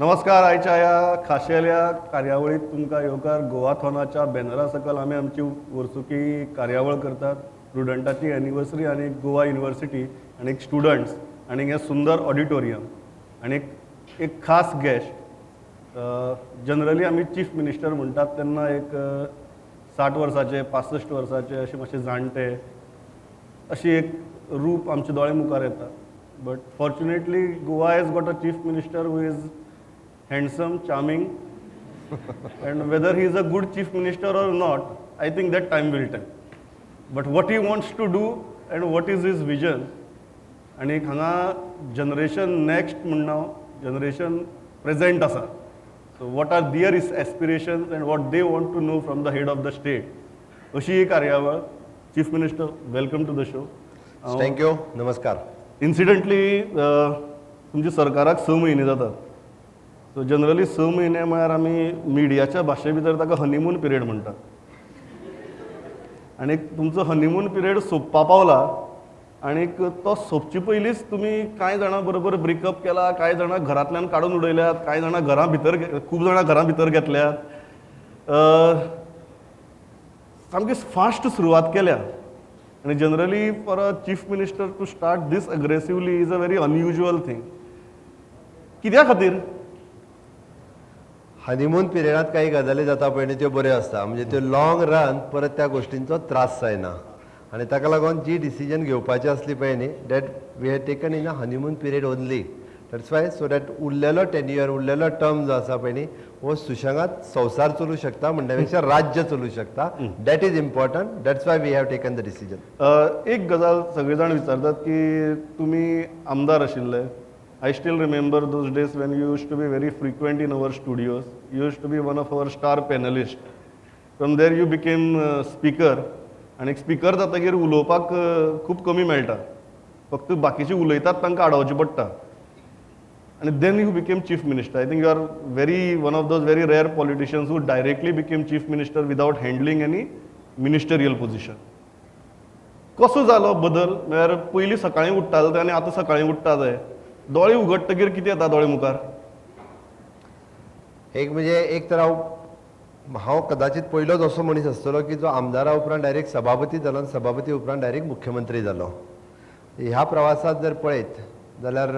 नमस्कार. आयच्या ह्या खाशेल्या कार्यावळीत तुमकां येवकार. गोवाथॉनाच्या बॅनरा सकयल आमी आमची वर्सुकी कार्यावळ करतात. प्रुडंटाची एनिवर्सरी आनी गोवा युनिवर्सिटी आनी स्टुडंट्स आनी हें सुंदर ऑडिटोरियम आनी एक खास गेस्ट. जनरली आमी चीफ मिनिस्टर म्हणटात तेन्ना एक 60 वर्साचे, 65 वर्साचे अशे मातशे जाणटे अशी एक रूप आमच्या दोळे मुखार येता. But fortunately Goa has got a chief minister who is handsome, charming, and whether he is a good chief minister or not, I think that time will tell. But what he wants to do and what is his vision, आनी हांगा generation next म्हणना, generation present आसा. So what are their aspirations and what they want to know from the head of the state, अशी ही कार्यावळ. Chief minister, welcome to the show. Thank you. नमस्कार. इन्सिडंटली तुमच्या सरकाराक 6 म्हयने जातात. सो जनरली 6 म्हयने म्हळ्यार आमी मिडियाच्या भाशे भितर ताका हनीमून पिरियड म्हणटात. आनी तुमचो हनीमून पिरियड सोंपपा पावला आनी तो सोंपचे पयलींच तुमी कांय जाणां बरोबर ब्रेकअप केला, कांय जाणां घरांतल्यान काडून उडयल्यात, कांय जाणां घरां भितर, खूब जाणां घरां भितर घेतल्यात. सामकी फास्ट सुरवात केल्या. आनी generally for a chief minister to start this aggressively is a very unusual thing. कित्या खातीर? हनीमून पिरियडांत काही गजाली जाता पळय त्यो बऱ्यो आसता, म्हणजे त्यो लॉंग रन परत त्या गोश्टींचो त्रास जायना. आनी ताका लागून जी डिसिजन घेवपाची आसली पळय न्ही, that we have taken in a honeymoon period only. That's why so that उरलेलो टेन्युअर, उरलेलो टर्म जो आसा पळय न्ही, हो सुशेगाद संवसार चलूं शकता म्हणल्या पेक्षा राज्य चलूं शकता. That is important. That's why we have taken the decision. एक गजाल सगळे जाण विचारतात की तुमी आमदार आशिल्ले. I still remember those days when you used to be very frequent in our studios. You used to be one of our star panelists. From there you became speaker. आनी स्पीकर जातकीर उलोवपाक खूब कमी मेळटा, फक्त बाकीचे उलयतात तांकां आडावचें पडटा. आनी then you became chief minister. I think you are very one of those very rare politicians who directly became chief minister without handling any ministerial position. कसो जालो बदल? म्हळ्यार पयलीं सकाळीं उठ्ठाले ते आनी आतां सकाळीं उठ्ठा ते, दोळे उगडटकीर कितें येता दोळे मुखार? एक म्हणजे एक तर हांव कदाचित पयलोच असो मनीस आसतलो की जो आमदारा उपरांत डायरेक्ट सभापती जालो आनी सभापती उपरांत डायरेक्ट मुख्यमंत्री जालो. ह्या प्रवासात जर पळयत जाल्यार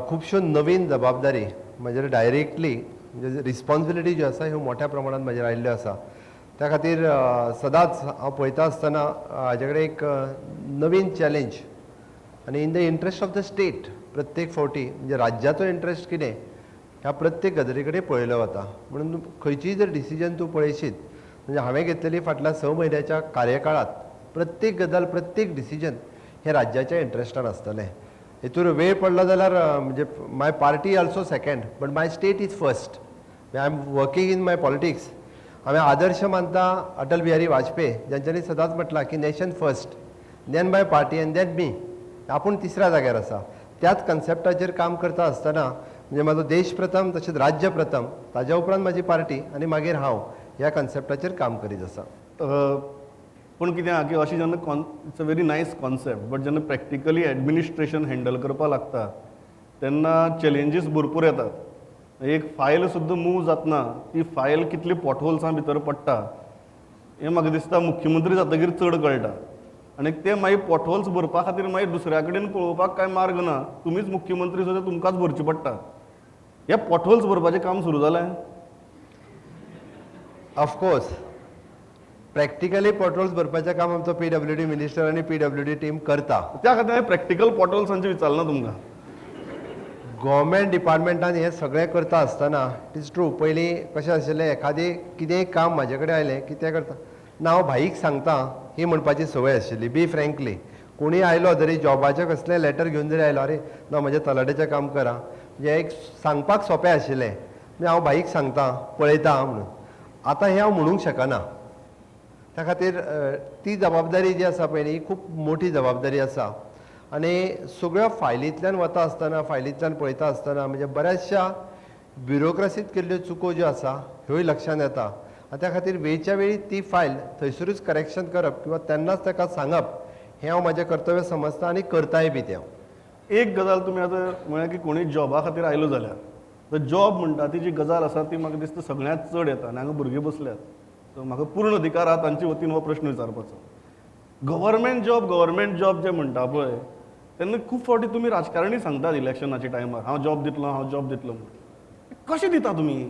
खुबश्यो नवीन जबाबदारी म्हजेर डायरेक्टली, म्हणजे रिस्पॉन्सिबिलिटी ज्यो आसा ह्यो मोठ्या प्रमाणात म्हजेर आयिल्ल्यो आसा. त्या खातीर सदांच हांव पळयता आसतना हाजे कडेन एक नवीन चॅलेंज आनी in the interest of the state प्रत्येक फावटी, म्हणजे राज्याचो इंट्रस्ट कितें ह्या प्रत्येक गजाली कडेन पळयलो वता. म्हणून खंयचीय जर डिसिजन तूं पळयशीत, म्हणजे हांवें घेतलेली फाटल्या 6 म्हयन्याच्या कार्यकाळांत प्रत्येक गजाल, प्रत्येक डिसिजन हें राज्याच्या इंट्रस्टान आसतलें. हेतूर वेळ पडलो जाल्यार म्हणजे my party also second, but my state is first. I am working in my politics. हांवें आदर्श मानता अटल बिहारी वाजपेयी, ज्यांच्यांनी सदांच म्हटलां की nation first, then my party and then me. आपूण तिसऱ्या जाग्यार आसा. त्याच कन्सेप्टाचेर काम करता आसतना म्हणजे म्हाजो देश प्रथम, तशेंच राज्य प्रथम, ताज्या उपरांत म्हाजी पार्टी आनी मागीर हांव ह्या कन्सेप्टाचेर काम करीत आसा. पूण कितें आहा की अशें जेन्ना it's a very nice concept, but जेन्ना प्रॅक्टिकली एडमिनिस्ट्रेशन हँडल करपाक लागता तेन्ना चॅलेंजीस भरपूर येतात. एक फायल सुद्दां मूव जातना ती फायल कितली पोटहोल्सां भितर पडटा हें म्हाका दिसता मुख्यमंत्री जातकीर चड कळटा. आनी ते मागीर पोटहोल्स भरपा खातीर मागीर दुसऱ्या कडेन पळोवपाक कांय मार्ग ना, तुमीच मुख्यमंत्री सुद्दां तुमकांच भरचें पडटा. हे पोटहोल्स भरपाचें काम सुरू जालें? ऑफकोर्स प्रॅक्टिकली पोटहोल्स भरपाचें काम आमचो PWD minister आनी PWD team करता. त्या खातीर हांवें प्रॅक्टिकल पोटहोल्सांचें विचारलां तुमकां. गव्हर्मेंट डिपार्टमेंटान हें सगळें करता आसतना it is true, पयलीं कशें आशिल्लें, एखादें कितेंय काम म्हाजे कडेन आयलें की तें करता ना, हांव भाईक सांगता ही म्हणपाची संवय आशिल्ली. बी फ्रँकली, कोणूय आयलो जरी जॉबाचें कसलें लेटर घेवन जरी आयलो, अरे ना म्हजें तलाट्याचें काम करा, म्हणजे एक सांगपाक सोंपें आशिल्लें, म्हणजे हांव भाईक सांगता पळयता म्हणून. आतां हें हांव म्हणूंक शकना. त्या खातीर ती जबाबदारी जी आसा पळय न्ही, खूब मोठी जबाबदारी आसा. आनी सगळ्या फायलींतल्यान वता आसतना, फायलींतल्यान पळयता आसतना म्हणजे बऱ्याचशा ब्युरोक्रासीत केल्ल्यो चुको ज्यो आसा ह्योय लक्षांत येता. आनी त्या खातीर वेळच्या वेळी ती फायल थंयसरूच करेक्शन करप किंवा तेन्नाच ताका सांगप हें हांव म्हाजें कर्तव्य समजता आनी करताय बी तें हांव. एक गजाल तुमी आतां म्हळ्यार की कोणूय जॉबा खातीर आयलो जाल्यार तर जॉब म्हणटा ती जी गजाल आसा ती म्हाका दिसता सगळ्यांत चड येता आनी हांगा भुरगीं बसल्यात, सो म्हाका पूर्ण अधिकार आहा तांचे वतीन हो प्रश्न विचारपाचो. गव्हर्मेंट जॉब, गव्हर्मेंट जॉब जे म्हणटा पळय तेन्ना खूब फावटी तुमी राजकारणी सांगतात इलेक्शनाच्या टायमार, हांव जॉब दितलो, हांव जॉब दितलो म्हणून. कशें दिता तुमी?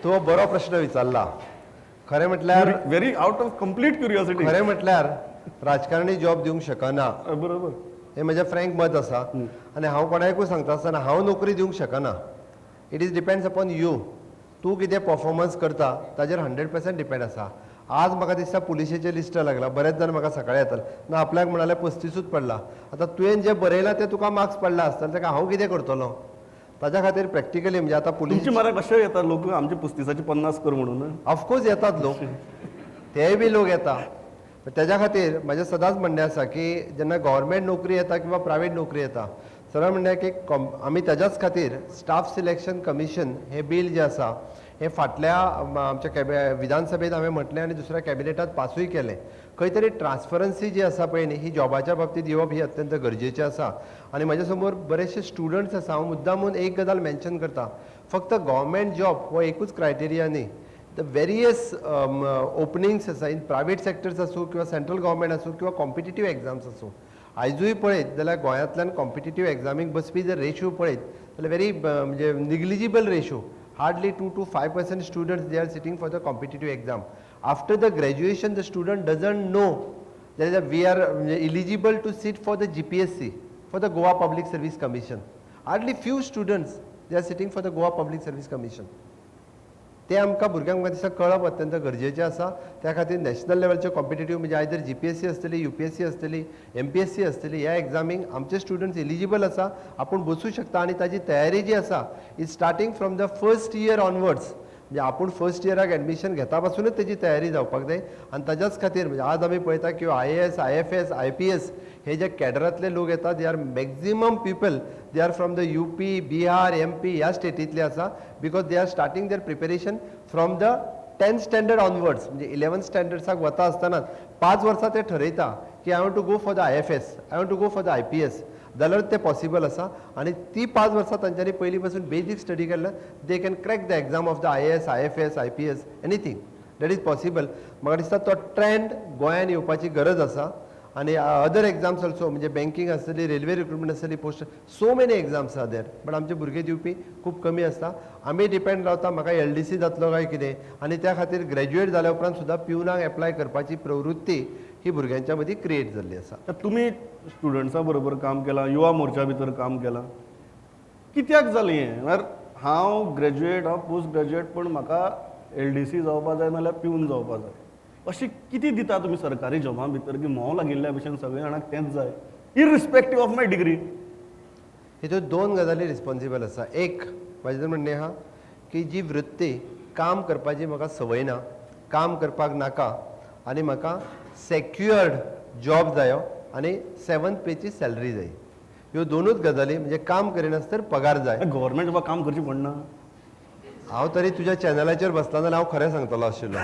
तो बरो प्रश्न विचारला. खरें म्हटल्यार very out of complete curiosity. खरें म्हटल्यार राजकारणी जॉब दिवंक शकना, बरोबर, हें म्हजें फ्रँक मत आसा. आनी हांव कोणाकूय सांगता आसतना हांव नोकरी दिवंक शकना. It is depends upon you. तूं कितें परफॉर्मन्स करता ताजेर 100% डिपेंड आसा. आज म्हाका दिसता पुलिशेचें लिस्ट लागला, बरेच जाण म्हाका सकाळी येताले ना आपल्याक म्हणाले 35ूच पडला. आतां तुवें जें बरयलां तें तुका मार्क्स पडला आसतले, ताका हांव कितें करतलो? ताज्या खातीर प्रॅक्टिकली म्हणजे आतां पुलीस तुमचे मरा कशें येता लोक आमचे 35 50 कर म्हणून? ऑफकोर्स येतात लोक, तेय बी लोक येता. तेज्या खातीर म्हाजें सदांच म्हणणें आसा की जेन्ना गव्हर्मेंट नोकरी येता किंवा प्रायवेट नोकरी येता, सरळ म्हणणें की आमी तेज्याच खातीर स्टाफ सिलेक्शन कमिशन हें बील जें आसा हें फाटल्या आमच्या विधानसभेंत हांवें म्हटलें आनी दुसऱ्या कॅबिनेटांत पासूय केलें. खंय तरी ट्रान्सपरन्सी जी आसा पळय न्ही, ही जॉबाच्या बाबतींत येवप ही अत्यंत गरजेचें आसा. आनी म्हज्या समोर बरेचशे स्टुडंट्स आसा, हांव मुद्दामून एक गजाल मेन्शन करता, फक्त गव्हर्मेंट जॉब हो एकूच क्रायटेरिया न्ही. The various openings आसा इन प्रायवेट सेक्टर्स आसूं किंवा सेंट्रल गव्हर्मेंट आसूं किंवा कॉम्पिटिटीव एग्जाम्स आसूं. आयजूय पळयत जाल्यार गोंयांतल्यान कॉम्पिटिटीव एग्जामीक बसपी जर रेशो पळयत जाल्यार व्हेरी म्हणजे negligible ratio, hardly 2 to 5% students they are sitting for the competitive exam. After the graduation the student doesn't know that we are eligible to sit for the GPSC, for the Goa Public Service Commission. Hardly few students they are sitting for the Goa Public Service Commission. ते आमकां भुरग्यांक म्हाका दिसता कळप अत्यंत गरजेचें आसा. त्या खातीर नॅशनल लेवलचे कॉम्पिटेटीव म्हणजे आयदर GPSC आसतली, UPSC आसतली, MPSC आसतली, ह्या एग्जामींक आमचे स्टुडंट्स एलिजिबल आसा, आपूण बसूं शकता. आनी ताजी तयारी जी आसा is starting from the first year onwards. म्हणजे आपूण फर्स्ट इयराक एडमिशन घेता पासूनच तेजी तयारी जावपाक जाय. आनी ताज्याच खातीर म्हणजे आज आमी पळयता की IAS, IFS, IPS हे जे कॅडरांतले लोक येतात, they are maximum people they are from the UP, Bihar, MP ह्या स्टेटींतले आसा, because they are starting their preparation from the 10th standard onwards. म्हणजे 11th स्टँडर्ड्साक वता आसतनाच 5 वर्सां ते ठरयता की I want to go for the IFS, I want to go for the IPS, जाल्यार तें पॉसिबल आसा. आनी ती 5 वर्सां तांच्यांनी पयलीं पासून बेजीक स्टडी केल्ल्यान they can crack the exam of the IAS, IFS, IPS, anything that is possible. म्हाका दिसता तो ट्रेंड गोंयांत येवपाची गरज आसा. आनी अदर एग्जाम्स ऑल्सो, म्हणजे बँकींग आसतली, रेल्वे रिक्रुटमेंट आसतली, post, so many exams are there, but आमचे भुरगे दिवपी खूब कमी आसता. आमी डिपेंड रावता म्हाका LDC जातलो काय कितें, आनी त्या खातीर ग्रॅज्युएट जाल्या उपरांत सुद्दां पिवनाक एप्लाय करपाची प्रवृत्ती ही भुरग्यांच्या मदीं क्रिएट जाल्ली आसा. तुमी स्टुडंट्सां बरोबर काम केलां, युवा मोर्चा भितर काम केलां, कित्याक जालें हें? म्हळ्यार हांव ग्रॅज्युएट, हांव पोस्ट ग्रॅज्युएट, पूण म्हाका LDC जावपा जाय नाल्यार पिवन जावपा जाय, अशी कितें दिता तुमी सरकारी जॉबां भितर की म्होंव लागिल्ल्या भशेन सगळ्या जाणांक तेंच जाय, इरिस्पेक्टीव ऑफ my degree? हितून 2 गजाली रिस्पॉन्सिबल आसा. एक म्हाजें म्हणणें आहा की जी वृत्ती काम करपाची म्हाका संवय ना, काम करपाक नाका आनी म्हाका सेक्युअर्ड जॉब जायो आनी 7th पेची सॅलरी जाय, ह्यो दोनूच गजाली. म्हणजे काम करिनासतर पगार जाय. गव्हर्मेंट जॉबाक काम करचें पडना. हांव तरी तुज्या चॅनलाचेर बसला जाल्यार हांव खरें सांगतलो आशिल्लो.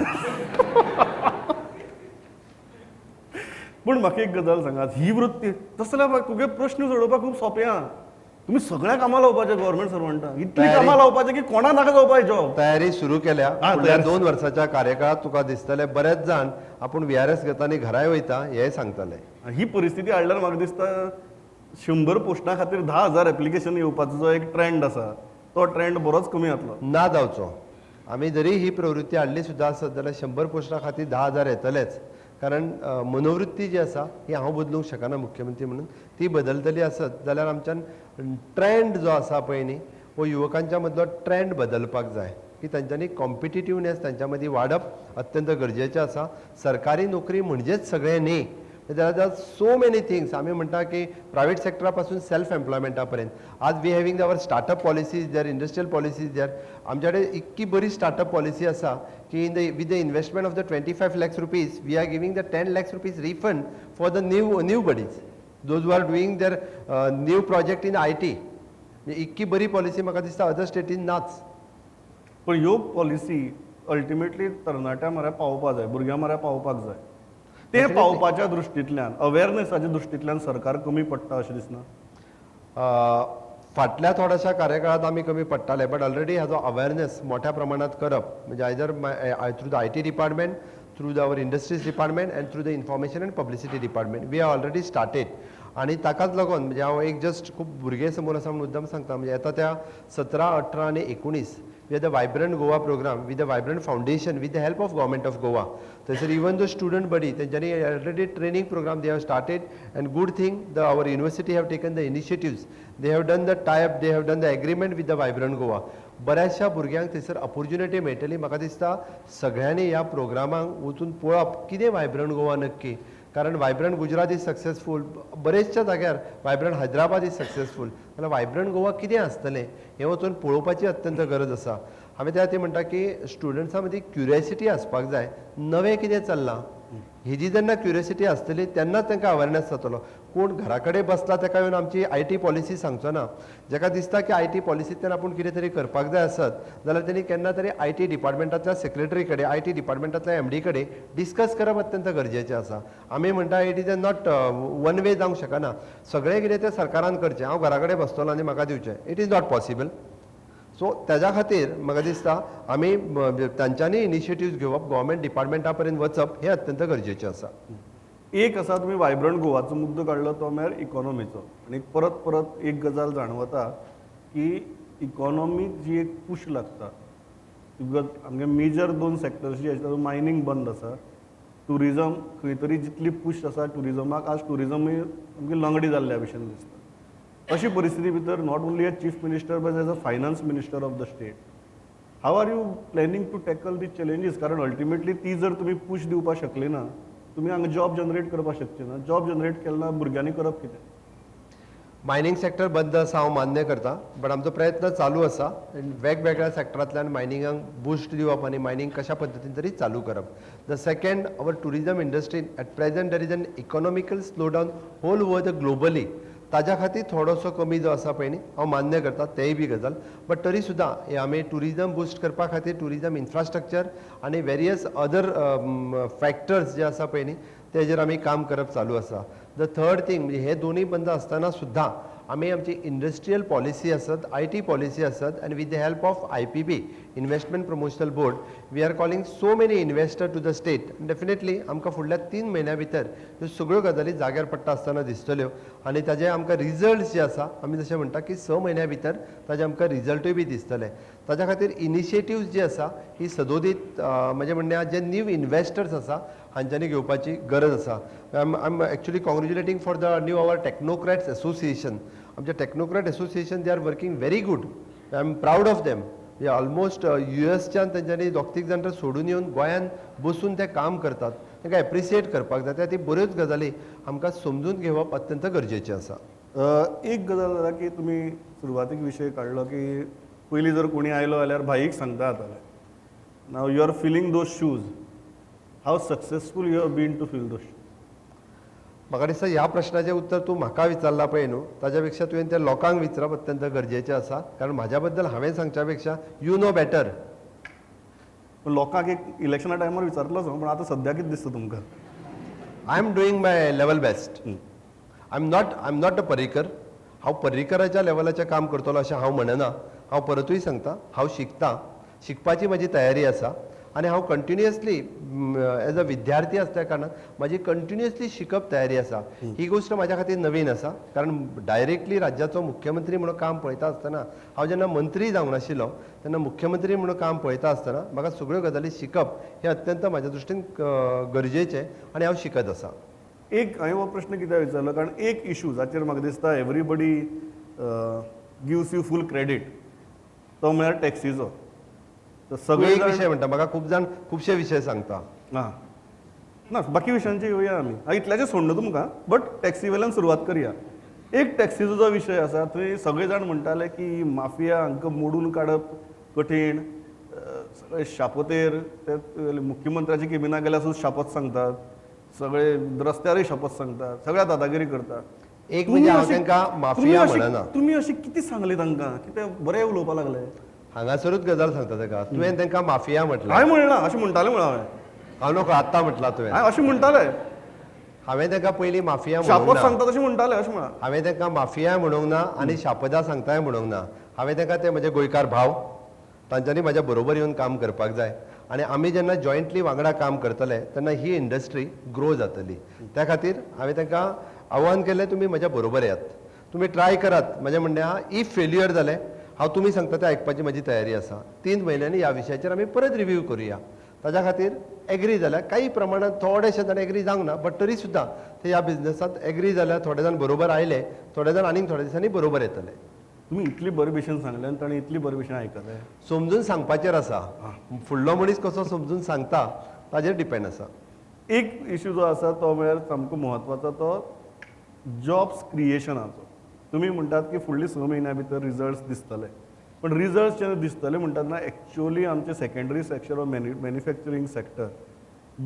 पूण म्हाका एक गजाल सांगात, ही वृत्ती तसो जाल्यार तुगे प्रश्न सोडोवपाक खूब सोंपें आहा. तुमी सगळ्या कामां लावपाचें गव्हर्मेंट सर्वंटाक, इतली कामां लावपाचें की कोणा नाका जावपाचें जॉब. तयारी सुरू केल्या. फुडल्या 2 वर्साच्या कार्यकाळात तुका दिसतलें बरेच जाण आपूण VRS घेता आनी घराय वयता हें सांगतले. ही परिस्थिती हाडल्यार म्हाका दिसता 100 पोस्टां खातीर 10,000 एप्लिकेशन येवपाचो जो एक ट्रेंड आसा तो ट्रेंड बरोच कमी जातलो. ना जावचो. आमी जरी ही प्रवृत्ती हाडली सुद्दां आसत जाल्यार 100 पोस्टां खातीर 10,000 येतलेच, कारण मनोवृत्ती जी आसा ही हांव बदलूंक शकना मुख्यमंत्री म्हणून. ती बदलतली आसत जाल्यार आमच्यान ट्रेंड जो आसा पळय न्ही, हो युवकांच्या मदलो ट्रेंड बदलपाक जाय की तांच्यांनी कॉम्पिटिटिवनेस तांच्या मदीं वाडप अत्यंत गरजेचें आसा. सरकारी नोकरी म्हणजेच सगळें न्ही, there are so many things. आमी म्हणटा की प्रायवेट सेक्टरा पासून सेल्फ एम्प्लॉयमेंटा पर्यंत आज we having our startup policies there, industrial policies there. आमच्या कडेन इतकी बरी स्टार्टअप पॉलिसी आसा की in the with the investment of the 25 lakhs rupees we are giving the 10 lakhs rupees refund for the new buddies those who are doing their new project in IT. इतकी बरी policy म्हाका दिसता other स्टेटीन नाच. पण ह्यो policy ultimately तरणाट्या म्हऱ्या पावोवपा जाय, भुरग्यां म्हऱ्या पावोवपाक जाय. ते पावपाच्या दृश्टींतल्यान, अवेरनेसाच्या दृश्टींतल्यान सरकार कमी पडटा अशें दिसना? फाटल्या थोड्याशा कार्यकाळात आमी कमी पडटाले, बट ऑलरेडी हाजो अवेरनेस मोठ्या प्रमाणात करप म्हणजे either through the IT department, through the our industries department and through the information and publicity department we have already started. आनी ताकाच लागून म्हणजे हांव एक जस्ट खूब भुरगे समोर आसा म्हणून मुद्दम सांगता, म्हणजे येता त्या 17, 18 आनी 19 we have the Vibrant Goa program with the Vibrant Foundation with the help of Government of Goa. थंयसर इवन the student body तेंच्यांनी already training program they have started and good thing the our university have taken the initiatives, they have done the tie up, they have done the agreement with the Vibrant Goa. बऱ्याचशा भुरग्यांक थंयसर opportunity मेळटली. म्हाका दिसता सगळ्यांनी ह्या प्रोग्रामांक वचून पळोवप कितें वायब्रंट गोवा नक्की, कारण वायब्रंट गुजरात is successful, बरेचशा जाग्यार वायब्रंट हैदराबाद is successful, जाल्यार वायब्रंट गोवा कितें आसतलें हें वचून पळोवपाची अत्यंत गरज आसा. हांवें त्या खातीर म्हणटा की स्टुडंट्सां मदीं क्युरियोसिटी आसपाक जाय, नवें कितें चल्लां हेजी जेन्ना क्युरियोसिटी आसतली तेन्नाच तांकां अवेरनेस जातलो. कोण घरा कडेन बसला ताका येवन आमची I T policy सांगचो ना, जाका दिसता की I T पॉलिसींतल्यान आपूण कितें तरी करपाक जाय आसत जाल्यार तेणी केन्ना तरी I T डिपार्टमेंटांतल्या सेक्रेटरी कडेन, I T डिपार्टमेंटांतल्या एम डी कडेन डिस्कस करप अत्यंत गरजेचें आसा. आमी म्हणटा it is a not one way जावंक शकना, सगळें कितें तें सरकारान करचें, हांव घरा कडेन बसतलो आनी म्हाका दिवचें, it is not possible. So ताज्या खातीर म्हाका दिसता आमी तांच्यांनी इनिशिएटिव्स घेवप, गव्हर्मेंट डिपार्टमेंटा पर्यंत वचप हें अत्यंत गरजेचें आसा. एक आसा तुमी वायब्रंट गोवाचो मुद्दो काडलो तो म्हळ्यार इकॉनॉमीचो, आनी परत परत एक गजाल जाणवता की इकॉनॉमीक जी एक पूश लागता, आमगे मेजर दोन सेक्टर्स जी आसा, मायनींग बंद आसा, ट्युरिजम खंय तरी जितली पूश आसा ट्युरिजमाक, आज ट्युरिजमूय सामकी लंगडी जाल्ल्या भशेन दिसता. अशी परिस्थिती भितर not only a chief minister but as a finance minister of the state, how are you planning to tackle the challenges? कारण अल्टिमेटली ती जर तुमी पूश दिवपाक शकली ना, तुमी हांगा जॉब जनरेट करपाक शकचे ना, जॉब जनरेट केले ना भुरग्यांनी करप कितें? मायनींग सेक्टर बंद आसा हांव मान्य करता, बट आमचो प्रयत्न चालू आसा वेगवेगळ्या सेक्टरांतल्यान मायनिंगाक बुस्ट दिवप आनी मायनींग कशा पद्दतीन तरी चालू करप. The second, our tourism industry at present there is an economical slow down whole world globally, ताज्या खातीर थोडोसो कमी जो आसा पळय न्ही हांव मान्य करता तेय बी गजाल, बट तरी सुद्दां आमी ट्युरिजम बुस्ट करपा खातीर ट्युरिजम इन्फ्रास्ट्रक्चर आनी वेरियस अदर फॅक्टर्स जे आसा पळय न्ही तेजेर आमी काम करप चालू आसा. The third thing म्हणजे हे दोनूय बंद आसतना सुद्दां आमी आमची इंडस्ट्रियल पॉलिसी आसत, I T policy आसत आनी with the help of IPB investment promotional board we are calling so many investor to the state. Definitely आमकां फुडल्या 3 म्हयन्या भितर ह्यो सगळ्यो गजाली जाग्यार पडटा आसतना दिसतल्यो आनी ताजे आमकां रिजल्ट्स जे आसा आमी जशें म्हणटा की 6 म्हयन्या भितर ताजे आमकां रिजल्टूय बी दिसतले. ताज्या खातीर इनिशिएटिव्स जी आसा ही सदोदीत म्हजें म्हणणें जे न्यू इन्वेस्टर्स आसा हांच्यांनी घेवपाची गरज आसा. I am actually congratulating for the new our technocrats association. आमचे technocrat association they are working very good, I am proud of them. म्हणजे ऑलमोस्ट युएसच्यान तेंच्यांनी 2-3 जाण तर सोडून येवन गोंयान बसून ते काम करतात, तांकां एप्रिसिएट करपाक जाय. त्या खातीर बऱ्योच गजाली आमकां समजून घेवप अत्यंत गरजेचें आसा. एक गजाल जाता की तुमी सुरवातीक विशय काडलो की पयलीं जर कोणी आयलो जाल्यार भाईक सांगता जातालें, now you are filling those shoes, how successful you have been to fill those shoes? म्हाका दिसता ह्या प्रश्नाचें उत्तर तूं म्हाका विचारलां पळय न्हू ताज्या पेक्षा तुवें त्या लोकांक विचारप अत्यंत गरजेचें आसा, कारण म्हाज्या बद्दल हांवें सांगच्या पेक्षा you know better. पण लोकांक एक इलेक्शना टायमार विचारतलोच हांव, पण आतां सद्या कितें दिसता तुमकां? I am doing my level best. I am not a Parrikar. हांव पर्रीकराच्या लेवलाचें काम करतलो अशें हांव म्हणना, हांव परतूय सांगता हांव शिकतां, शिकपाची म्हजी तयारी आसा आनी हांव कंटिन्युअसली एज अ विद्यार्थी आसल्या कारणान म्हाजी कंटिन्युअसली शिकप तयारी आसा. ही गोश्ट म्हाज्या खातीर नवीन आसा, कारण डायरेक्टली राज्याचो मुख्यमंत्री म्हणून काम पळयता आसतना हांव जेन्ना मंत्री जावंक नाशिल्लो तेन्ना मुख्यमंत्री म्हणून काम पळयता आसतना म्हाका सगळ्यो गजाली शिकप हें अत्यंत म्हाज्या दृश्टीन गरजेचें आनी हांव शिकत आसा. एक हांवें हो प्रश्न कित्याक विचारलो, कारण एक इशू जाचेर म्हाका दिसता everybody gives you full credit, तो म्हळ्यार टॅक्सीचो. सगळे एक विशय म्हणटा, म्हाका खूब जाण खुबशे विशय सांगता. ना ना बाकी विशयांचे येवया आमी, इतल्याचें सोडना तुमकां, बट टॅक्सी वेल्यान सुरवात करया. एक टॅक्सीचो जो विशय आसा थंय सगळे जाण म्हणटाले की माफिया हांकां मोडून काडप कठीण, सगळे शापोतेर, ते मुख्यमंत्र्याच्या केबिना गेल्यार सुद्दां शापोत सांगतात, सगळे रस्त्यारूय शापोत सांगतात, सगळ्या दादागिरी करतात. एक म्हणजे हांव तांकां माफिया म्हणना. तुमी अशें कितें सांगलें तांकां की ते बरें उलोवपाक लागले? हांगासरूच गजाल सांगता ताका, तुवें तांकां माफिया म्हटलें. हांवें म्हणना, अशें म्हणटालें म्हणून हांवें. हांव नको आत्तां म्हटलां तुवें. हांवें अशें म्हणटालें. हांवें ताका पयलीं माफिया शापद सांगता तशें म्हणटाले अशें म्हणा. हांवें ताका माफिया म्हणूंक ना आनी शापदा सांगताय म्हणूंक ना. हांवें ताका ते म्हजे गोंयकार भाव, तांच्यांनी म्हज्या बरोबर येवन काम करपाक जाय आनी आमी जेन्ना जॉयंटली वांगडा काम करतले तेन्ना ही इंडस्ट्री ग्रो जातली. त्या खातीर हांवें तांकां आव्हान केलें, तुमी म्हज्या बरोबर येयात, तुमी ट्राय करात. म्हजें म्हणणें आहा, if failure जालें हांव तुमी सांगता तें आयकपाची म्हजी तयारी आसा. 3 म्हयन्यांनी ह्या विशयाचेर आमी परत रिव्यू करुया. ताज्या खातीर एग्री जाल्यार काही प्रमाणात थोडेशे जाण एग्री जावंक ना, बट तरी सुद्दां ते ह्या बिजनसांत एग्री जाल्यार थोडे जाण बरोबर आयले, थोडे जाण आनीक थोड्या दिसांनी बरोबर येतले. तुमी इतली बरी भशेन सांगलें आनी ताणें इतली बरी भशेन आयकलें. समजून सांगपाचेर आसा, फुडलो मनीस कसो समजून सांगता ताजेर डिपेंड आसा. एक इशू जो आसा तो म्हळ्यार सामको म्हत्वाचो, तो जॉब्स क्रिएशनाचो. तुमी म्हणटात की फुडली 6 म्हयन्या भितर रिजल्ट्स दिसतले, पण रिजल्ट्स जेन्ना दिसतले म्हणटात ना, एक्च्युअली आमचे सेकेंडरी सेक्टर वा मॅन्युफॅक्चरींग सेक्टर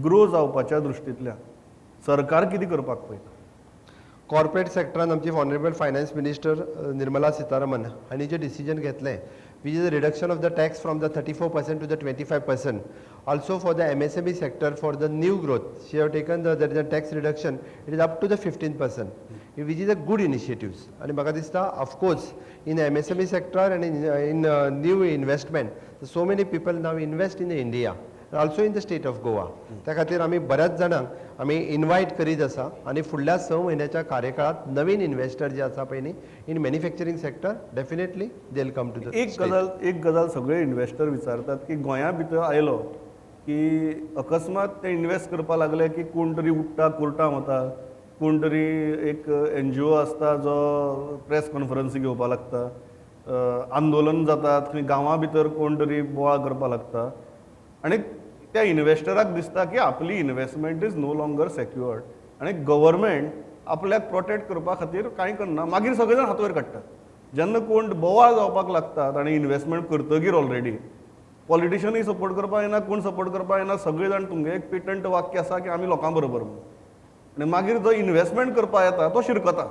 ग्रो जावपाच्या दृश्टींतल्यान सरकार कितें करपाक पळयता? कॉर्पोरेट सेक्टरान आमची honourable finance minister Nirmala Sitharaman हांणी जें डिसिजन घेतलें, which is a reduction of the tax from the 34% to the 25%. Also for the MSME sector for the new growth, she have taken the there is a tax reduction, it is up to the 15%, which is a good initiatives. आनी म्हाका दिसता of course in MSME sector and in new investment, so many people now invest in India, also in the state of Goa. त्या खातीर आमी बऱ्याच जाणांक आमी invite करीत आसा आनी फुडल्या 6 म्हयन्याच्या कार्यकाळांत नवीन इन्वेस्टर जे आसा पळय न्ही in manufacturing sector, definitely they will come to the. एक गजाल सगळे इन्वेस्टर विचारतात की गोंया भितर आयलो की अकस्मात ते इन्वेस्ट करपाक लागले की कोण तरी उठ्ठा कोर्टान वता, कोण तरी एक NGO आसता जो प्रेस कॉन्फरन्सी घेवपाक लागता, आंदोलन जातात, खंय गांवां भितर कोण तरी बोवाळ करपाक लागता आनी त्या इन्वेस्टराक दिसता की आपली investment is no longer secured आनी गव्हर्मेंट आपल्याक प्रोटेक्ट करपा खातीर कांय करना. मागीर सगळे जाण हात वयर काडटात. जेन्ना कोण बोवाळ जावपाक लागतात आनी इन्वेस्टमेंट करतगीर ऑलरेडी पॉलिटिशनूय सपोर्ट करपाक येना, कोण सपोर्ट करपाक येना, सगळे जाण तुमगे एक पेटंट वाक्य आसा की आमी लोकां बरोबर म्हणून, आनी मागीर जो इन्वेस्टमेंट करपाक येता तो शिरकता.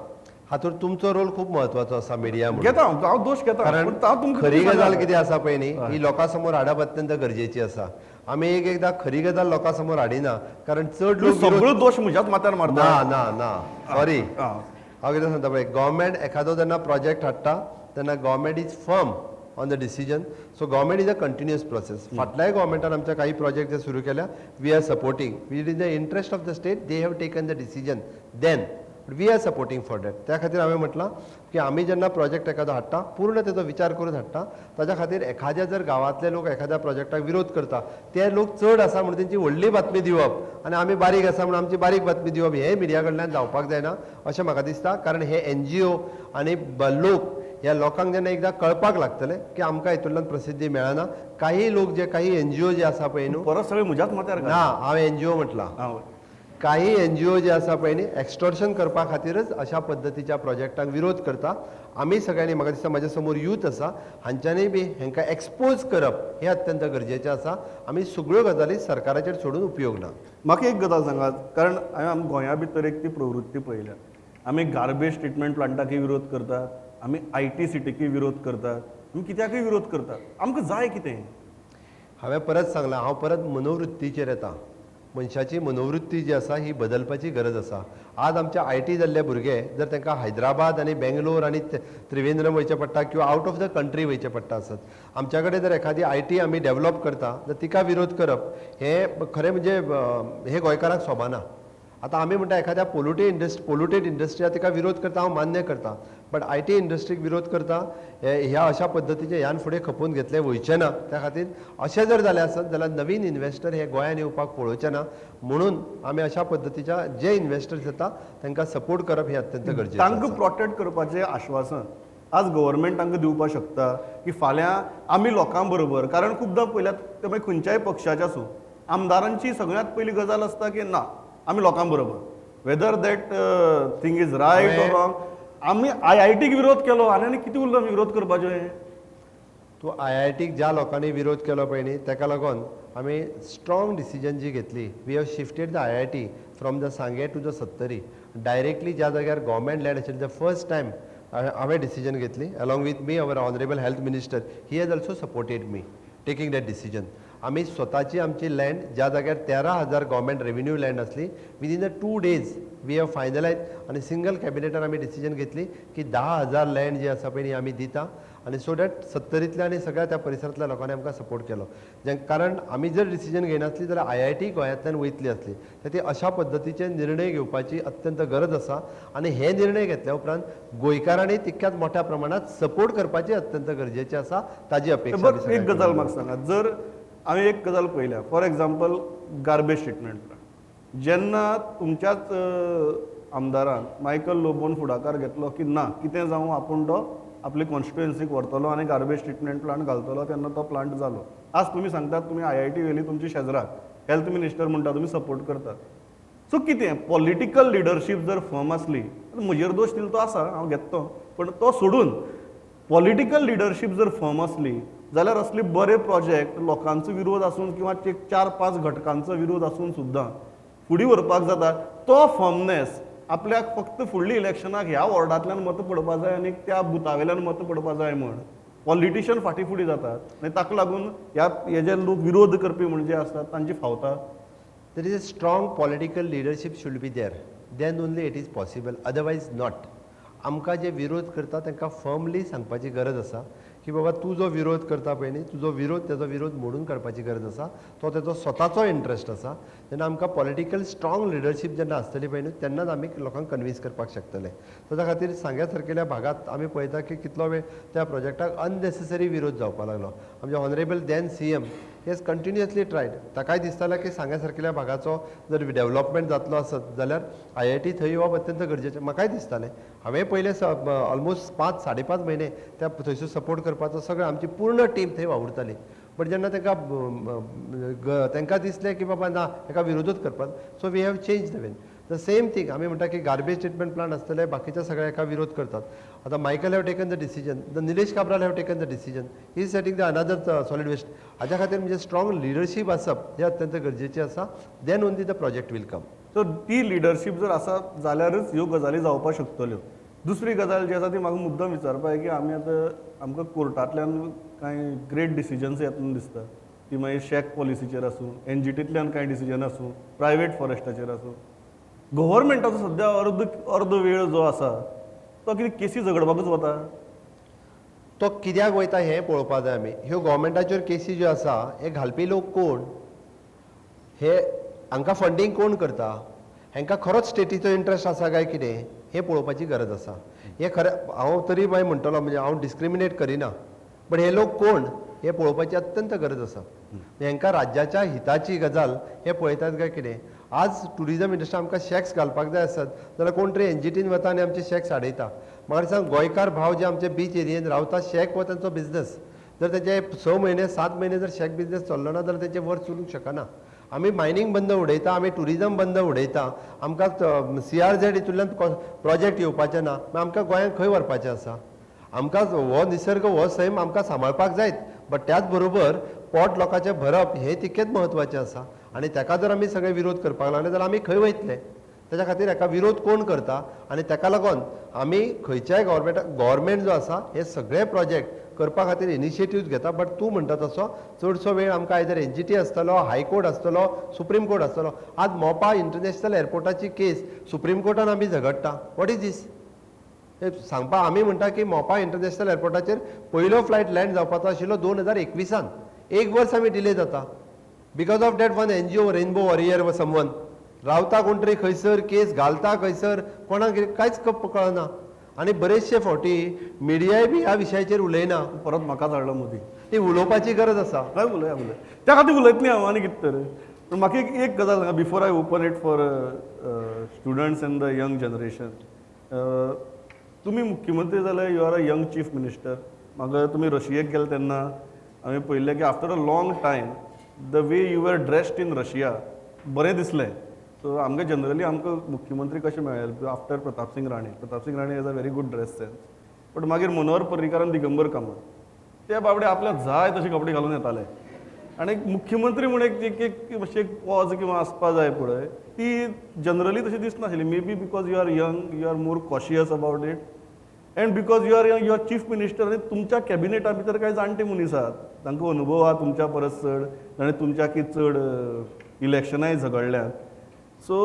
हातूंत तुमचो रोल खूब म्हत्वाचो आसा मिडिया म्हणून. घेता हांव दोश घेता, कारण खरी गजाल कितें आसा पळय न्ही ही लोकां समोर हाडप अत्यंत गरजेची आसा. आमी एक एकदां खरी गजाल लोकां समोर हाडिना कारण चड लोक सगळो दोश म्हज्याच माथ्यार मारता. ना ना ना, सॉरी, हांव कितें सांगता पळय, गव्हर्मेंट एखादो जेन्ना प्रोजेक्ट हाडटा तेन्ना government is firm on the decision. So government is a continuous process. फाटल्याय गव्हर्मेंटान आमच्या काही प्रोजेक्ट जे सुरू केल्या, we are supporting, it is the interest of the state, they have taken the decision, then we are supporting for that. त्या खातीर हांवें म्हटलां की आमी जेन्ना प्रोजेक्ट एखादो हाडटा पूर्ण तेजो विचार करून हाडटा. ताज्या खातीर एखाद्या जर गांवांतले लोक एखाद्या प्रोजेक्टाक विरोध करता ते लोक चड आसा म्हणून तेंची व्हडली बातमी दिवप आनी आमी बारीक आसा म्हणून आमची बारीक बातमी दिवप हें मिडिया कडल्यान जावपाक जायना अशें म्हाका दिसता. कारण हे NGO आनी लोक ह्या लोकांक जेन्ना एकदां कळपाक लागतलें की आमकां हितूंतल्यान प्रसिद्धी मेळना, काही लोक जे काही NGO जे आसा पळय न्हू, परत सगळे म्हज्याच माथ्यार ना, हांवें NGO म्हटलां, काही NGO जे आसा पळय न्ही एक्स्टॉर्शन करपा खातीरच अशा पद्दतीच्या प्रोजेक्टाक विरोध करता. आमी सगळ्यांनी, म्हाका दिसता म्हाज्या समोर यूथ आसा, हांच्यांनी बी हांकां एक्सपोज करप हें अत्यंत गरजेचें आसा. आमी सगळ्यो गजाली सरकाराचेर सोडून उपयोग ना. म्हाका एक गजाल सांगात, कारण हांवें आम गोंया भितर एक ती प्रवृत्ती पळयल्या, आमी गार्बेज ट्रिटमेंट प्लांटाकय विरोध करतात, आमी IT सिटीकय विरोध करतात, आमी कित्याकय विरोध करतात, आमकां जाय कितें? हांवें परत सांगलां, हांव परत मनोवृत्तीचेर येता. मनशाची मनोवृत्ती जी आसा ही बदलपाची गरज आसा. आज आमच्या IT जाल्ले भुरगे जर तांकां हैदराबाद आनी बेंगलोर आनी त्रिवेंद्रम वयचें पडटा किंवा आउट ऑफ the country वयचें पडटा आसत, आमच्या कडेन जर एखादी IT आमी डेवलप करता जर तिका विरोध करप हें खरें म्हणजे हें गोंयकारांक सोबाना. आतां आमी म्हणटा एखाद्या पोल्युटेड इंडस्ट्री तिका विरोध करता, हांव मान्य करता, बट IT इंडस्ट्रीक विरोध करता ह्या अशा पद्दतीचे ह्यान फुडें खपोवन घेतले वयचें ना. त्या खातीर अशें जर जालें आसत जाल्यार नवीन इन्वेस्टर हे गोंयान येवपाक पळोवचे ना, म्हणून आमी अशा पद्दतीच्या जे इन्वेस्टर्स येता तांकां सपोर्ट करप हें अत्यंत गरजेचें. तांकां प्रोटेक्ट करपाचें आश्वासन आज गव्हर्मेंट तांकां दिवपाक शकता की फाल्यां आमी लोकां बरोबर, कारण खुबदां पळयल्यात ते मागीर खंयच्याय पक्षाचे आसूं, आमदारांची सगळ्यांत पयली गजाल आसता की ना आमी लोकां बरोबर, whether that thing is right or wrong. आमी IITक विरोध केलो आनी आनी कितें उरलो विरोध करपाचें? तूं IITक ज्या लोकांनी विरोध केलो पळय न्ही ताका लागून आमी स्ट्रॉंग डिसिजन जी घेतली, we have shifted the IIT from the Sanguem to the Sattari directly. ज्या जाग्यार गव्हर्मेंट लँड आशिल्लें the first time हांवें डिसिजन घेतली, along with me our honourable health minister, he has also supported me taking that decision. आमी स्वताची आमची land ज्या जाग्यार 13,000 गव्हर्मेंट रेव्हेन्यू लँड आसली, within a 2 days we have finalize आनी सिंगल कॅबिनेटान आमी डिसिजन घेतली की 10,000 लँड जी आसा पळय न्ही आमी दिता आनी सो that सत्तरींतल्या आनी सगळ्या त्या परिसरांतल्या लोकांनी आमकां सपोर्ट केलो. कारण आमी जर डिसिजन घेयनासली जाल्यार IIT गोंयांतल्यान वयतली आसली. तर ती अशा पद्दतीचे निर्णय घेवपाची अत्यंत गरज आसा आनी हे निर्णय घेतल्या उपरांत गोंयकारांनी तितक्याच मोठ्या प्रमाणात सपोर्ट करपाची अत्यंत गरजेची आसा, ताजी अपेक्षा. बट एक गजाल म्हाका सांगात, जर हांवें एक गजाल पळयल्या, for example garbage treatment plant, जेन्ना तुमच्याच आमदारान मायकल लोबोन फुडाकार घेतलो की ना कितें जावं आपूण तो आपली कॉन्स्टिट्युएन्सीक व्हरतलो आनी गार्बेज ट्रिटमेंट प्लांट घालतलो, तेन्ना तो प्लांट जालो. आज तुमी सांगतात तुमी IIT व्हेली तुमची शेजराक, हेल्थ मिनिस्टर म्हणटा तुमी सपोर्ट करतात. सो कितें पॉलिटिकल लिडरशीप जर फर्म आसली, म्हजेर दोश दिलो तो आसा, हांव घेता तो, पण तो सोडून पॉलिटिकल लिडरशीप जर फर्म आसली जाल्यार असले बरे प्रोजेक्ट लोकांचो विरोध आसून किंवा 4-5 घटकांचो विरोध आसून सुद्दां फुडें व्हरपाक जाता. तो फर्मनेस आपल्याक फक्त फुडल्या इलेक्शनाक ह्या वॉर्डांतल्यान मतां पडपा जाय आनी त्या बुथावेल्यान मतां पडपा जाय म्हण पॉलिटिशियन फाटीं फुडें जातात आनी ताका लागून ह्या हे जे लोक विरोध करपी म्हणजे आसतात तांची फावता. There is a strong political leadership should be there, then only it is possible, otherwise not. आमकां जे विरोध करता तांकां फर्मली सांगपाची गरज आसा की बाबा तूं जो विरोध करता पळय न्ही, तुजो विरोध तेजो विरोध मोडून काडपाची गरज आसा, तो तेजो स्वताचो इंट्रस्ट आसा. जेन्ना आमकां पॉलिटिकल स्ट्रॉंग लिडरशीप जेन्ना आसतली पळय न्ही तेन्नाच आमी लोकांक कन्विन्स करपाक शकतले. ताच्या खातीर सांग्या सारकेल्या भागांत आमी पळयता की कितलो वेळ त्या प्रोजेक्टाक अननेसेसरी विरोध जावपाक लागलो. आमचे honourable then CM has continuously tried, ताकाय दिसतालें की सांग्या सारकेल्या भागाचो जर डेवलपमेंट जातलो आसत जाल्यार IIT थंय येवप अत्यंत गरजेचें. म्हाकाय दिसतालें, हांवें पयले ऑलमोस्ट 5-5.5 म्हयने त्या थंयसर सपोर्ट करपाचो सगळें आमची पूर्ण टीम थंय वावुरताली. बट जेन्ना तांकां दिसलें की बाबा ना हेका विरोधूच करपाक, so we have change the when. The same thing आमी म्हणटा की गार्बेज ट्रिटमेंट प्लांट आसतले, बाकीच्या सगळ्या हेका विरोध करतात. आतां Michael have taken the decision, the Nilesh Cabral have taken the decision, he is setting the another solid waste. हाच्या खातीर म्हणजे स्ट्रॉंग लिडरशीप आसप हें अत्यंत गरजेचें आसा, then only the project will come. So ती लिडरशीप जर आसा जाल्यारच ह्यो गजाली जावपाक शकतल्यो. दुसरी गजाल जी आसा ती म्हाका मुद्दम विचारपा जाय की आमी आतां आमकां कोर्टांतल्यान कांय ग्रेट डिसिजन्स येता म्हणून दिसता, ती मागीर शॅक पॉलिसीचेर आसूं, NGTंतल्यान कांय डिसिजन आसूं, प्रायवेट फॉरेस्टाचेर आसूं, गव्हर्मेंटाचो सद्या अर्द वेळ जो आसा तो कितें केसी झगडपाकूच वता. तो कित्याक वयता हें पळोवपाक जाय आमी. ह्यो गव्हर्मेंटाच्यो केसी ज्यो आसा हे घालपी लोक कोण, हे हांकां फंडींग कोण करता, हांकां खरोच स्टेटीचो इंट्रस्ट आसा काय कितें हें पळोवपाची गरज आसा. हें खरें हांव तरी मागीर म्हणटलो, म्हणजे हांव डिस्क्रिमिनेट करिना, बट हे लोक कोण हें पळोवपाची अत्यंत गरज आसा. हांकां राज्याच्या हिताची गजाल हें पळयतात काय कितें. आज टुरिजम इंडस्ट्री आमकां शॅक्स घालपाक जाय आसत जाल्यार कोण तरी NGTन वता आनी आमचे शॅक्स हाडयता. म्हाका सांग, गोंयकार भाव जे आमचे बीच एरियेन रावता, शॅक हो तांचो बिजनस. जर तेजे 6 म्हयने 7 म्हयने जर शॅक बिजनस चल्लो ना जाल्यार तेंचें वर्स चलूंक शकना. आमी मायनींग बंद उडयता, आमी टुरिजम बंद उडयता, आमकां CRZ हितूंतल्यान प्रोजेक्ट येवपाचें ना, मागीर आमकां गोंयांत खंय व्हरपाचें आसा. आमकां हो निसर्ग हो सैम आमकां सांबाळपाक जायत, बट त्याच बरोबर पोट लोकांचें भरप हें तितकेंच म्हत्वाचें आसा. आनी ताका जर आमी सगळे विरोध करपाक लागले जाल्यार आमी खंय वयतले. ताच्या खातीर हाका विरोध कोण करता आनी ताका लागून आमी खंयच्याय गव्हर्मेंट जो आसा हे सगळे प्रोजेक्ट करपा खातीर इनिशिएटिव्स घेता. बट तूं म्हणटा तसो चडसो वेळ आमकां आयदर NGT आसतलो, हायकोर्ट आसतलो, सुप्रीम कोर्ट आसतलो. आज मोपा इंटरनॅशनल एअरपोर्टाची केस सुप्रीम कोर्टान आमी झगडटा. What is these सांगपा. आमी म्हणटा की मोपा इंटरनॅशनल एअरपोर्टाचेर पयलो फ्लायट लँड जावपाचो आशिल्लो 2021, एक वर्स आमी डिले जाता because of that one NGO rainbow warrior व समवन रावता कोण तरी खंयसर केस घालता खंयसर, कोणाक कांयच कळना. आनी बरेचशे फावटी मिडियाय बी ह्या विशयाचेर उलयना. परत म्हाका धाडलो मदीं, ती उलोवपाची गरज आसा. काय उलया उलय त्या खातीर उलयतली हांव आनी कितें तर. पूण म्हाका एक गजाल सांगा, before I open it for students and the young generation. तुमी मुख्यमंत्री जाल्यार you are a young chief minister. म्हाका तुमी रशियेक गेले तेन्ना हांवें पळयल्लें की after a long time the way you are dressed in Russia बरें दिसलें. सो आमकां जनरली आमकां मुख्यमंत्री कशें मेळ्ळे after Pratapsingh Rane. Pratapsingh Rane has a very good dress sense, but मागीर मनोहर पर्रीकार आनी दिगंबर कामत ते बाबडे आपल्याक जाय तशे कपडे घालून येताले. आनी मुख्यमंत्री म्हूण एक एक मातशें एक पॉज किंवा आसपा जाय पळय, ती जनरली तशी दिसनाशिल्ली. Maybe because you are young, you are more cautious about it. And because you are your chief minister आनी तुमच्या कॅबिनेटा भितर कांय जाणटे मनीस आहात, तांकां अनुभव आहा तुमच्या परस चड, ताणें तुमच्या चड इलेक्शनाय झगडल्यात. So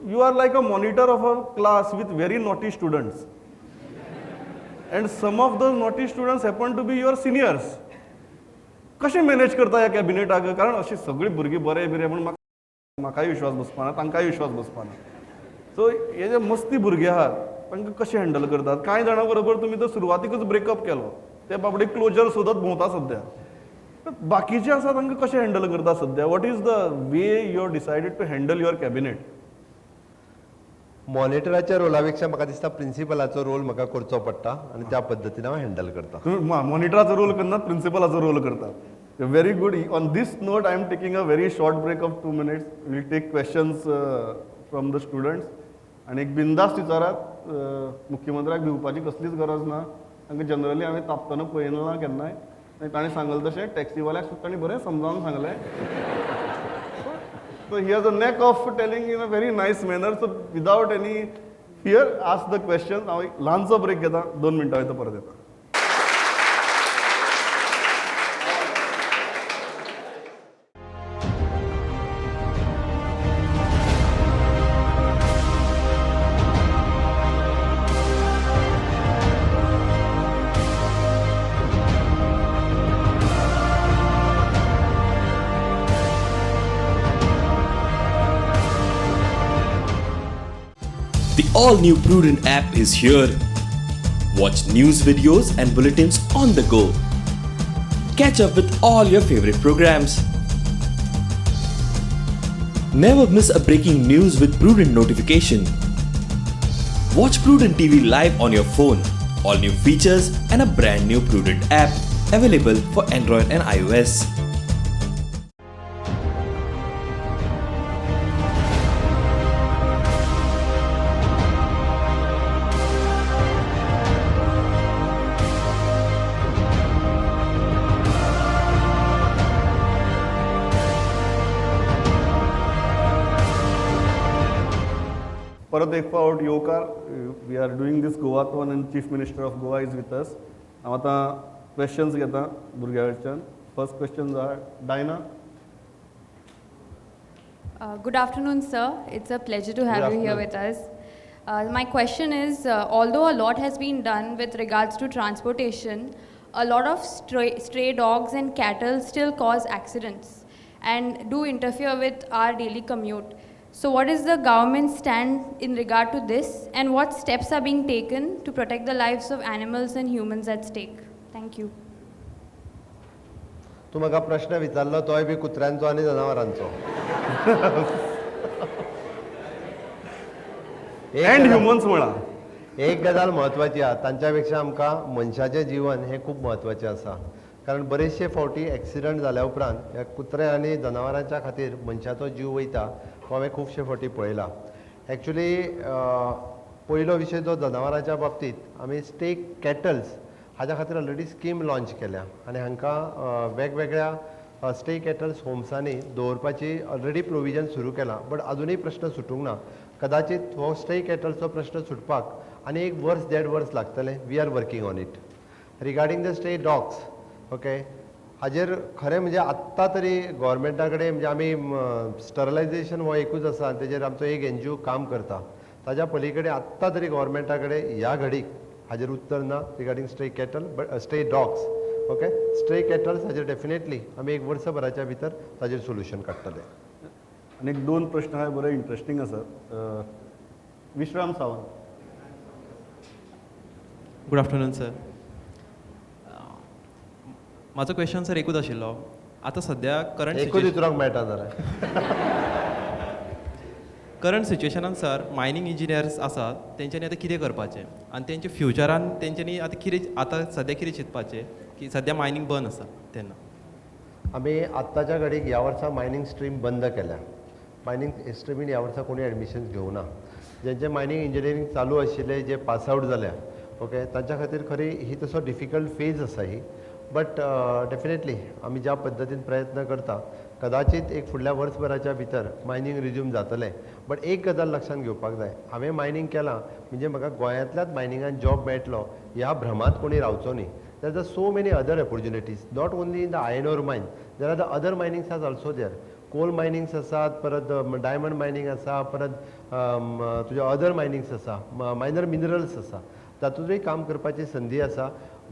you are like a monitor of a class with very naughty students, and some of those naughty students happen to be your seniors. कशें मॅनेज करता ह्या कॅबिनेटाक? कारण अशी सगळीं भुरगीं बरें बिरें म्हूण म्हाकाय विश्वास बसपाना, तांकांय विश्वास बसपाना. सो हे जे मस्ती भुरगे आहात तांकां कशें हँडल करतात? कांय जाणां बरोबर तुमी तर सुरवातीकच ब्रेकअप केलो, ते बाबडे क्लोजर सोदत भोंवता सद्या. बाकीचे आसा तांकां कशें हँडल करता सद्या? What is the way you are decided to handle your cabinet? मॉनिटराच्या रोला पेक्षा म्हाका दिसता प्रिंसिपलाचो रोल म्हाका करचो पडटा आनी त्या पद्दतीन हांव हँडल करता. तुम्ही मॉनिटराचो रोल करनात, प्रिंसिपलाचो रोल करता. Very good. On this note I am taking a very short break of 2 minutes. Will take questions from the students. आनी एक बिंदास्त विचारात, मुख्यमंत्र्याक भिवपाची कसलीच गरज ना. तांकां जनरली हांवें तापतना पळयना ना केन्नाय, आनी ताणें सांगलें तशें टॅक्सीवाल्याक सुद्दां ताणें बरें समजावन सांगलें. So he has a knack of telling in a very nice manner. So without any fear, ask the question. हांव एक ल्हानसो ब्रेक घेता, 2 मिनटां वयता परत येता. The all-new Prudent app is here. Watch news videos and bulletins on the go. Catch up with all your favorite programs. Never miss a breaking news with Prudent notification. Watch Prudent TV live on your phone. All new features and a brand new Prudent app available for Android and iOS. परत एक फावट येवकार. We are doing this Goathon and chief minister of Goa is with us. हांव आतां questions घेता भुरग्यां कडच्यान. First question आहा Diana. Good afternoon, sir. It's a pleasure to have you here with us. My question is, although a lot has been done with regards to transportation, a lot of stray dogs and cattle still cause accidents and do interfere with our daily commute. So what is the government's stand in regard to this, and what steps are being taken to protect the lives of animals and humans at stake? Thank you. तूं म्हाका प्रश्न विचारलो तोय बी कुत्र्यांचो आनी जनावरांचो. And humans म्हणा. एक गजाल म्हत्वाची आहा, तांच्या पेक्षा आमकां मनशाचें जीवन हें खूब म्हत्वाचें आसा. कारण बरेचशे फावटी एक्सिडंट जाल्या उपरांत ह्या कुत्रे आनी जनावरांच्या खातीर मनशाचो जीव वयता, हो हांवें खुबशे फावटी पळयला. एक्चुली पयलो विशय जो जनावरांच्या बाबतींत आमी स्टे कॅटल्स हाज्या खातीर ऑलरेडी स्कीम लॉंच केल्या आनी हांकां वेगवेगळ्या स्टे कॅटल्स होम्सांनी दवरपाची ऑलरेडी प्रोविजन सुरू केलां, बट अजुनूय प्रश्न सुटूंक ना. कदाचित हो स्टे कॅटल्सचो प्रश्न सुटपाक आनी एक वर्स देड वर्स लागतलें. We are working on it. Regarding the stray dogs, okay, हाजेर खरें म्हणजे आत्तां तरी गोवोरमेंटा कडेन म्हणजे आमी स्टरलायजेशन हो एकूच आसा आनी तेजेर आमचो एक एनजीओ काम करता, ताज्या पली कडेन आत्तां तरी गोवोरमेंटा कडेन ह्या घडीक हाजेर उत्तर ना regarding stray cattle, but stray dogs. Okay, stray cattles हाजेर डेफिनेटली आमी एक वर्सभराच्या भितर ताजेर सोल्युशन काडटले. आनी एक 2 प्रश्न आहा बरे इंट्रस्टींग आसात. Vishram Sawant. Good afternoon sir. म्हाजो क्वेश्चन सर एकूच आशिल्लो. आतां सद्या करंट एकूच विचारूंक मेळटा जाल्यार करंट सिच्युएशनान सर मायनींग इंजिनियर्स आसात तेंच्यांनी आतां कितें करपाचें आनी तेंच्या फ्युचरान तेंच्यांनी आतां कितें आतां सद्या कितें चिंतपाचें की सद्या मायनींग बंद आसा तेन्ना? आमी आत्ताच्या घडीक ह्या वर्सा मायनींग स्ट्रीम बंद केल्या. मायनींग स्ट्रिमीन ह्या वर्सा कोणी एडमिशन घेवना. जेंचे मायनींग इंजिनियरींग चालू आशिल्ले जे पास आवट जाल्या, ओके, तांच्या खातीर खरी ही तसो डिफिकल्ट फेज आसा ही, बट डेफिनेटली आमी ज्या पद्दतीन प्रयत्न करता कदाचित एक फुडल्या वर्सभराच्या भितर मायनींग रिज्यूम जातलें. बट एक गजाल लक्षांत घेवपाक जाय, हांवें मायनींग केलां म्हणजे म्हाका गोंयांतल्याच मायनिंगान जॉब मेळटलो ह्या भ्रमांत कोणी रावचो न्ही. There are so many other opportunities, not only in the iron ore mine, there are the other minings are also there. Coal minings आसात, परत डायमंड मायनींग आसा, परत तुज्या अदर मायनिंग्स आसा, मायनर मिनरल्स आसा, तातूंतय काम करपाची संदी आसा.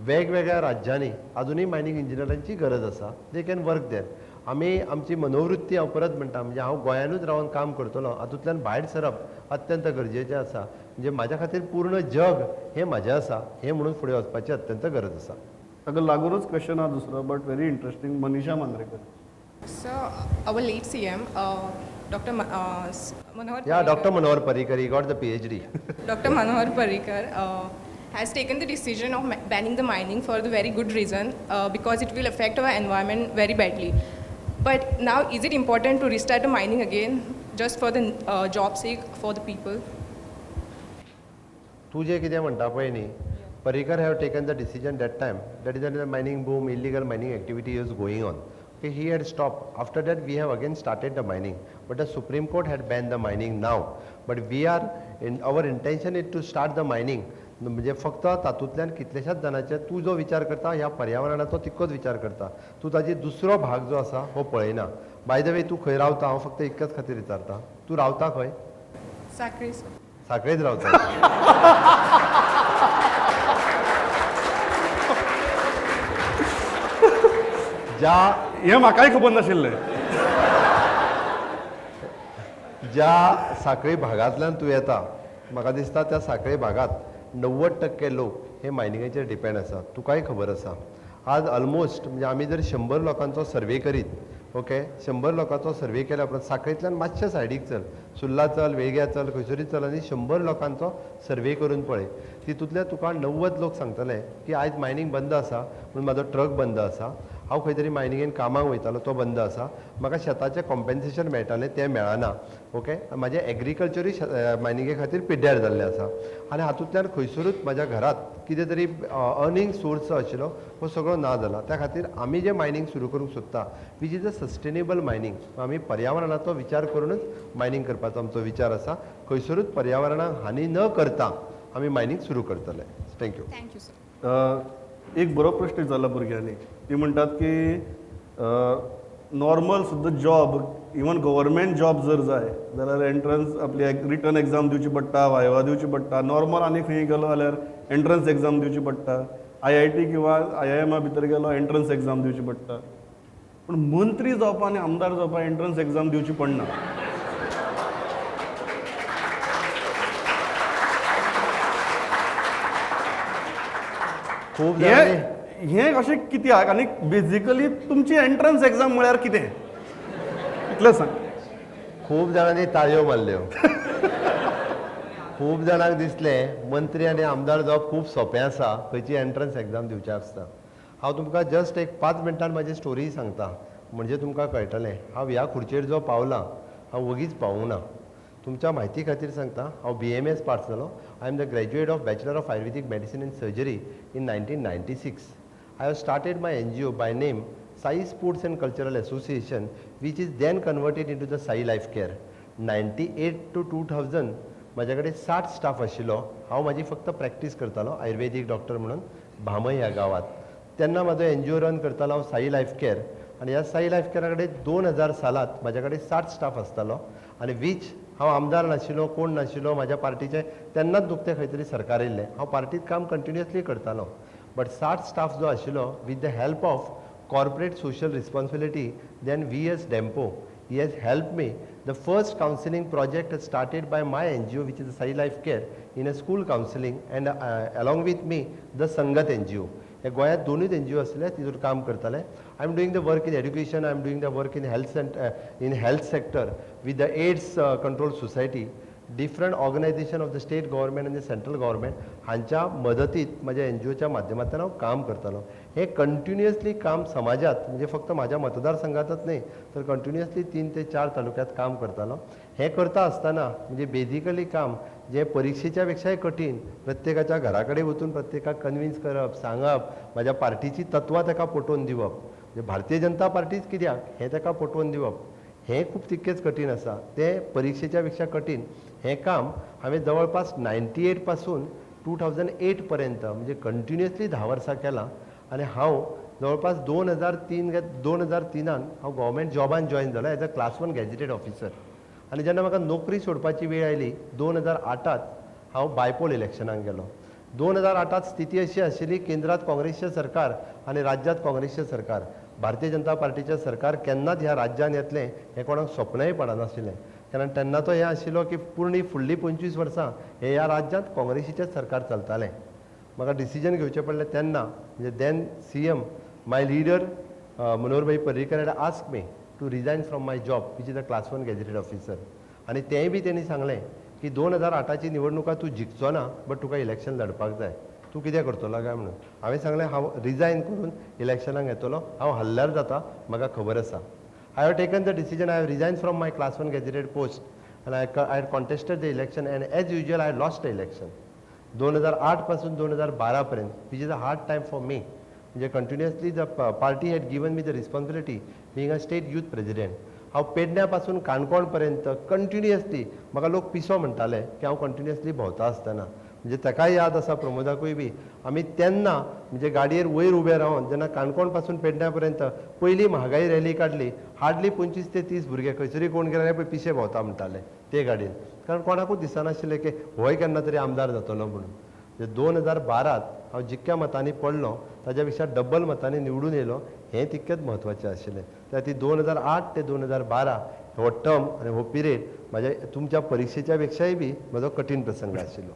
वेगवेगळ्या राज्यांनी आजुनूय मायनींग इंजिनियरांची गरज आसा, they can work there. आमी आमची मनोवृत्ती, हांव परत म्हणटा, म्हणजे हांव गोंयानूच रावन काम करतलो हातूंतल्यान भायर सरप अत्यंत गरजेचें आसा. म्हणजे म्हाज्या खातीर पूर्ण जग हें म्हाजें आसा हें म्हणून फुडें वचपाची अत्यंत गरज आसा. ताका लागूनच क्वेश्चन आहा दुसरो, but very interesting, Manisha Mandrekar. Sir, our late CM, Dr. Manohar Yeah, Dr. Manohar Parrikar, he got the PhD. Dr. Manohar Parrikar has taken the decision of banning the mining for the very good reason, because it will affect our environment very badly. But now, is it important to restart the mining again, just for the job sake for the people? तूं जें कितें म्हणटा पळय न्ही, Parrikar have taken the decision that time, that is the mining boom, illegal mining activity is going on. Okay, he had stopped. After that, we have again started the mining. But the Supreme Court had banned the mining now. But we are, in our intention is to start the mining. म्हणजे फक्त तातूंतल्यान कितल्याशाच जाणांचे, तूं जो विचार करता ह्या पर्यावरणाचो तितकोच विचार करता, तूं ताजी दुसरो भाग जो आसा हो पळयना. बाय the way, तूं खंय रावता? हांव फक्त इतकेच खातीर विचारता, तूं रावता खंय? साखळी. साखळेच रावता. ज्या हें म्हाकाय खबर नाशिल्लें. ज्या साखळी भागांतल्यान तूं येता, म्हाका दिसता त्या साखळी भागांत 90% लोक हे मायनिंगाचेर डिपेंड आसा. तुकाय खबर आसा, आज ऑलमोस्ट म्हणजे आमी जर 100 लोकांचो सर्वे करीत, ओके, 100 लोकांचो सर्वे केल्या उपरांत साखळेंतल्यान मातशें सायडीक चल, सुर्ला चल, वेळग्या चल, खंयसरूय चल आनी 100 लोकांचो सर्वे करून पळय, तितूंतले तुका 90 लोक सांगतले की आयज मायनींग बंद आसा म्हणून म्हाजो ट्रक बंद आसा, हांव खंय तरी मायनिंगेन कामाक वयतालो तो बंद आसा, म्हाका शेताचें कॉम्पेन्सेशन मेळटालें तें मेळना, ओके, म्हाजें एग्रीकल्चरूय मायनिंगे खातीर पिड्ड्यार जाल्लें आसा आनी हातूंतल्यान खंयसरूच म्हाज्या घरांत कितें तरी अर्निंग सोर्स जो आशिल्लो हो सगळो ना जाला. त्या खातीर आमी जें मायनींग सुरू करूंक सोदता, which is a sustainable mining, आमी पर्यावरणाचो विचार करूनच मायनींग करपाचो आमचो विचार आसा. खंयसरूच पर्यावरणाक हानी न करता आमी मायनींग सुरू करतले. Thank you. Thank you sir. एक बरो प्रश्न विचारला भुरग्यांनी, ती म्हणटात की नॉर्मल सुद्दां जॉब, इवन गव्हर्मेंट जॉब जर जाय जाल्यार एंट्रन्स आपली रिटर्न एग्जाम दिवची पडटा, वायवा दिवची पडटा. नॉर्मल आनी खंय गेलो जाल्यार एंट्रन्स एग्जाम दिवची पडटा, IIT किंवा IIM भितर गेलो एंट्रन्स एग्जाम दिवची पडटा. पूण मंत्री जावपा आनी आमदार जावपा एंट्रन्स एग्जाम दिवची पडना. खूब हें अशें कित्याक आनी बेजिकली तुमची एंट्रन्स एग्जाम म्हळ्यार कितें इतलें सांग. खूब जाणांनी ताळयो मारल्यो. खूब जाणांक दिसलें मंत्री आनी आमदार जावप खूब सोंपें आसा, खंयची एंट्रन्स एग्जाम दिवचें आसता. हांव तुमकां जस्ट एक 5 मिनटान म्हाजी स्टोरी सांगता म्हणजे तुमकां कळटलें हांव ह्या खुर्चेर जो पावलां हांव वगीच पावूंक ना. तुमच्या म्हायती खातीर सांगता, हांव BMS पास जालो. I am the graduate of bachelor of Ayurvedic medicine and surgery in 1996. I have started my NGO by name Sai Sports and Cultural Association, which is then converted into the Sai Life Care. 98 to 2000 म्हाज्या कडेन 60 staff आशिल्लो. हांव म्हाजी फक्त practice करतालो आयुर्वेदीक doctor म्हणून भामय ह्या गांवांत. तेन्ना म्हाजो NGO run करतालो हांव साई लायफ केअर, आनी ह्या साई लायफ केअरा कडेन 2000 सालांत म्हाज्या कडेन 60 स्टाफ आसतालो आनी वीच हांव आमदार नाशिल्लो, कोण नाशिल्लो, म्हाज्या पार्टीचें तेन्नाच नुकतें खंय तरी सरकार येयल्लें. हांव पार्टीत काम कंटिन्युअसली करतालो, बट 60 स्टाफ जो आशिल्लो with the help of corporate social responsibility, then V.S. Dempo, he has helped me. The first counseling project has started by my NGO, which is the Sai Life Care, in a school counseling, and along with me, the Sangat NGO. हे गोंयांत दोनूच NGO आसले तितून काम करताले. I am doing the work in education, I am doing the work in health in health sector with the AIDS control society, different organisation of the state government आनी central government हांच्या मदतीत म्हज्या NGOच्या माध्यमांतल्यान हांव काम करतालो. हें कंटिन्युअसली काम समाजात, म्हणजे फक्त म्हाज्या मतदारसंघातच न्हय तर कंटिन्युअसली 3 ते 4 तालुक्यात काम करतालो. हें करता आसतना म्हणजे बेजिकली काम जें परिक्षेच्या पेक्षाय कठीण, प्रत्येकाच्या घरा कडेन वचून प्रत्येकाक कन्विन्स करप, सांगप, म्हाज्या पार्टीची तत्वां ताका पटोवन दिवप. म्हणजे भारतीय जनता पार्टीच कित्याक हें ताका पटोवन दिवप हें खूब तितकेंच कठीण आसा. तें परिक्षेच्या पेक्षा कठीण हें काम हांवें जवळपास 98 पासून 2008 पर्यंत म्हणजे कंटिन्युअसली 10 वर्सां केलां आनी हांव जवळपास 2003 हांव गव्हर्मेंट जॉबान जॉयन जालो as a class 1 gazetted officer. आनी जेन्ना म्हाका नोकरी सोडपाची वेळ आयली 2008 हांव बायपोल इलेक्शनाक गेलो. 2008 स्थिती अशी आशिल्ली, केंद्रात काँग्रेसचें सरकार आनी राज्यांत काँग्रेसचें सरकार, भारतीय जनता पार्टीचें सरकार केन्नाच ह्या राज्यांत येतलें हें कोणाक स्वप्नय पडनाशिल्लें. कारण तेन्ना तो हें आशिल्लो की पूर्ण फुडलीं 25 वर्सां हे ह्या राज्यांत काँग्रेसीचेंच सरकार चलतालें. म्हाका डिसिजन घेवचें पडलें तेन्ना, म्हणजे then CM my leader Manohar bhai Parrikar had ask me to resign from my job which is a class 1 gazetted officer. आनी तेंय बी तेणी सांगलें की 2008ची निवडणुका तूं जिखचो ना बट तुका इलेक्शन लढपाक जाय, तूं कितें करतलो काय म्हणून. हांवें सांगलें हांव रिजायन करून इलेक्शनाक येतलो, हांव हल्ल्यार जाता म्हाका खबर आसा. I have taken the decision, I have resign from my class 1 gazetted post and I had contested the election and as usual I lost the election. 2008 पासून 2012 पर्यंत which is a hard time for me, म्हणजे continuously the party had given me the responsibility being a state youth president. हांव पेडण्या पासून काणकोण पर्यंत continuously म्हाका लोक पिसो म्हणटाले की हांव कंटिन्युअसली भोंवता आसतना, म्हणजे ताकाय याद आसा प्रमोदाकूय बी आमी तेन्ना म्हणजे गाडयेर वयर उबे रावन जेन्ना काणकोण पासून पेडण्या पर्यंत पयली म्हागाई रॅली काडली, हार्डली 25 ते 30 भुरगे खंयसरी कोण गेले पळय पिशे भोंवता म्हणटाले ते गाडयेन, कारण कोणाकूच दिसनाशिल्लें की होय केन्ना तरी आमदार जातलो म्हणून. म्हणजे 2012 हांव जितक्या मतांनी पडलो ताज्या पेक्षा डबल मतांनी निवडून येयलो हें तितकेंच म्हत्वाचें आशिल्लें. त्या खातीर 2008 ते 2012 हो टर्म आनी हो पिरियड म्हाज्या तुमच्या परिक्षेच्या पेक्षाय बी म्हजो कठीण प्रसंग आशिल्लो.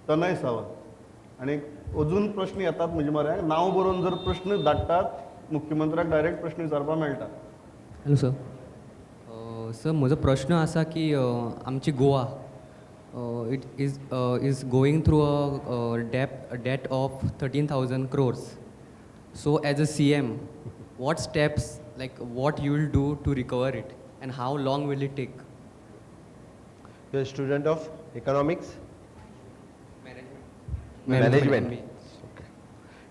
तनय सावंत आनी अजून प्रश्न येतात म्हजे मऱ्याक, नांव बरोवन जर प्रश्न धाडटात मुख्यमंत्र्याक डायरेक्ट प्रश्न विचारपाक मेळटा. हॅलो सर, सर म्हजो प्रश्न आसा की आमची Goa it is going through a debt of 13,000 crores. So as a CM, what steps, like what you will do to recover it and how long will it take? You are student of economics? Management. Okay.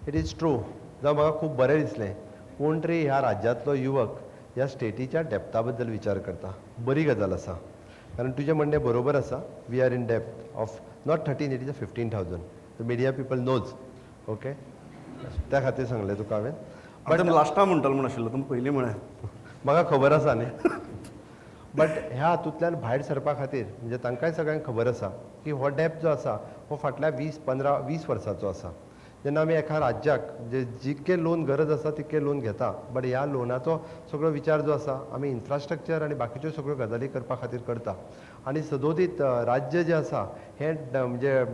It is true. जावं म्हाका खूब बरें दिसलें कोण तरी ह्या राज्यांतलो युवक ह्या स्टेटीच्या डेप्था बद्दल विचार करता, बरी गजाल आसा. कारण तुजें म्हणणें बरोबर आसा, we are in debt of not 13, it is 15,000. The media people knows. Okay, त्या खातीर सांगलें तुका हांवें. बट लास्टा म्हणटालो म्हूण आशिल्लो तुमी पयलीं म्हळें म्हाका खबर आसा न्ही. बट ह्या हातूंतल्यान भायर सरपा खातीर म्हणजे तांकांय सगळ्यांक खबर आसा की हो डेप्थ जो आसा हो फाटल्या 20 वर्सांचो आसा. जेन्ना आमी एका राज्याक जे जितकें लोन गरज आसा तितकें लोन घेता, बट ह्या लोनाचो सगळो विचार जो आसा आमी इन्फ्रास्ट्रक्चर आनी बाकीच्यो सगळ्यो गजाली करपा खातीर करता. आनी सदोदीत राज्य जें आसा हें म्हणजे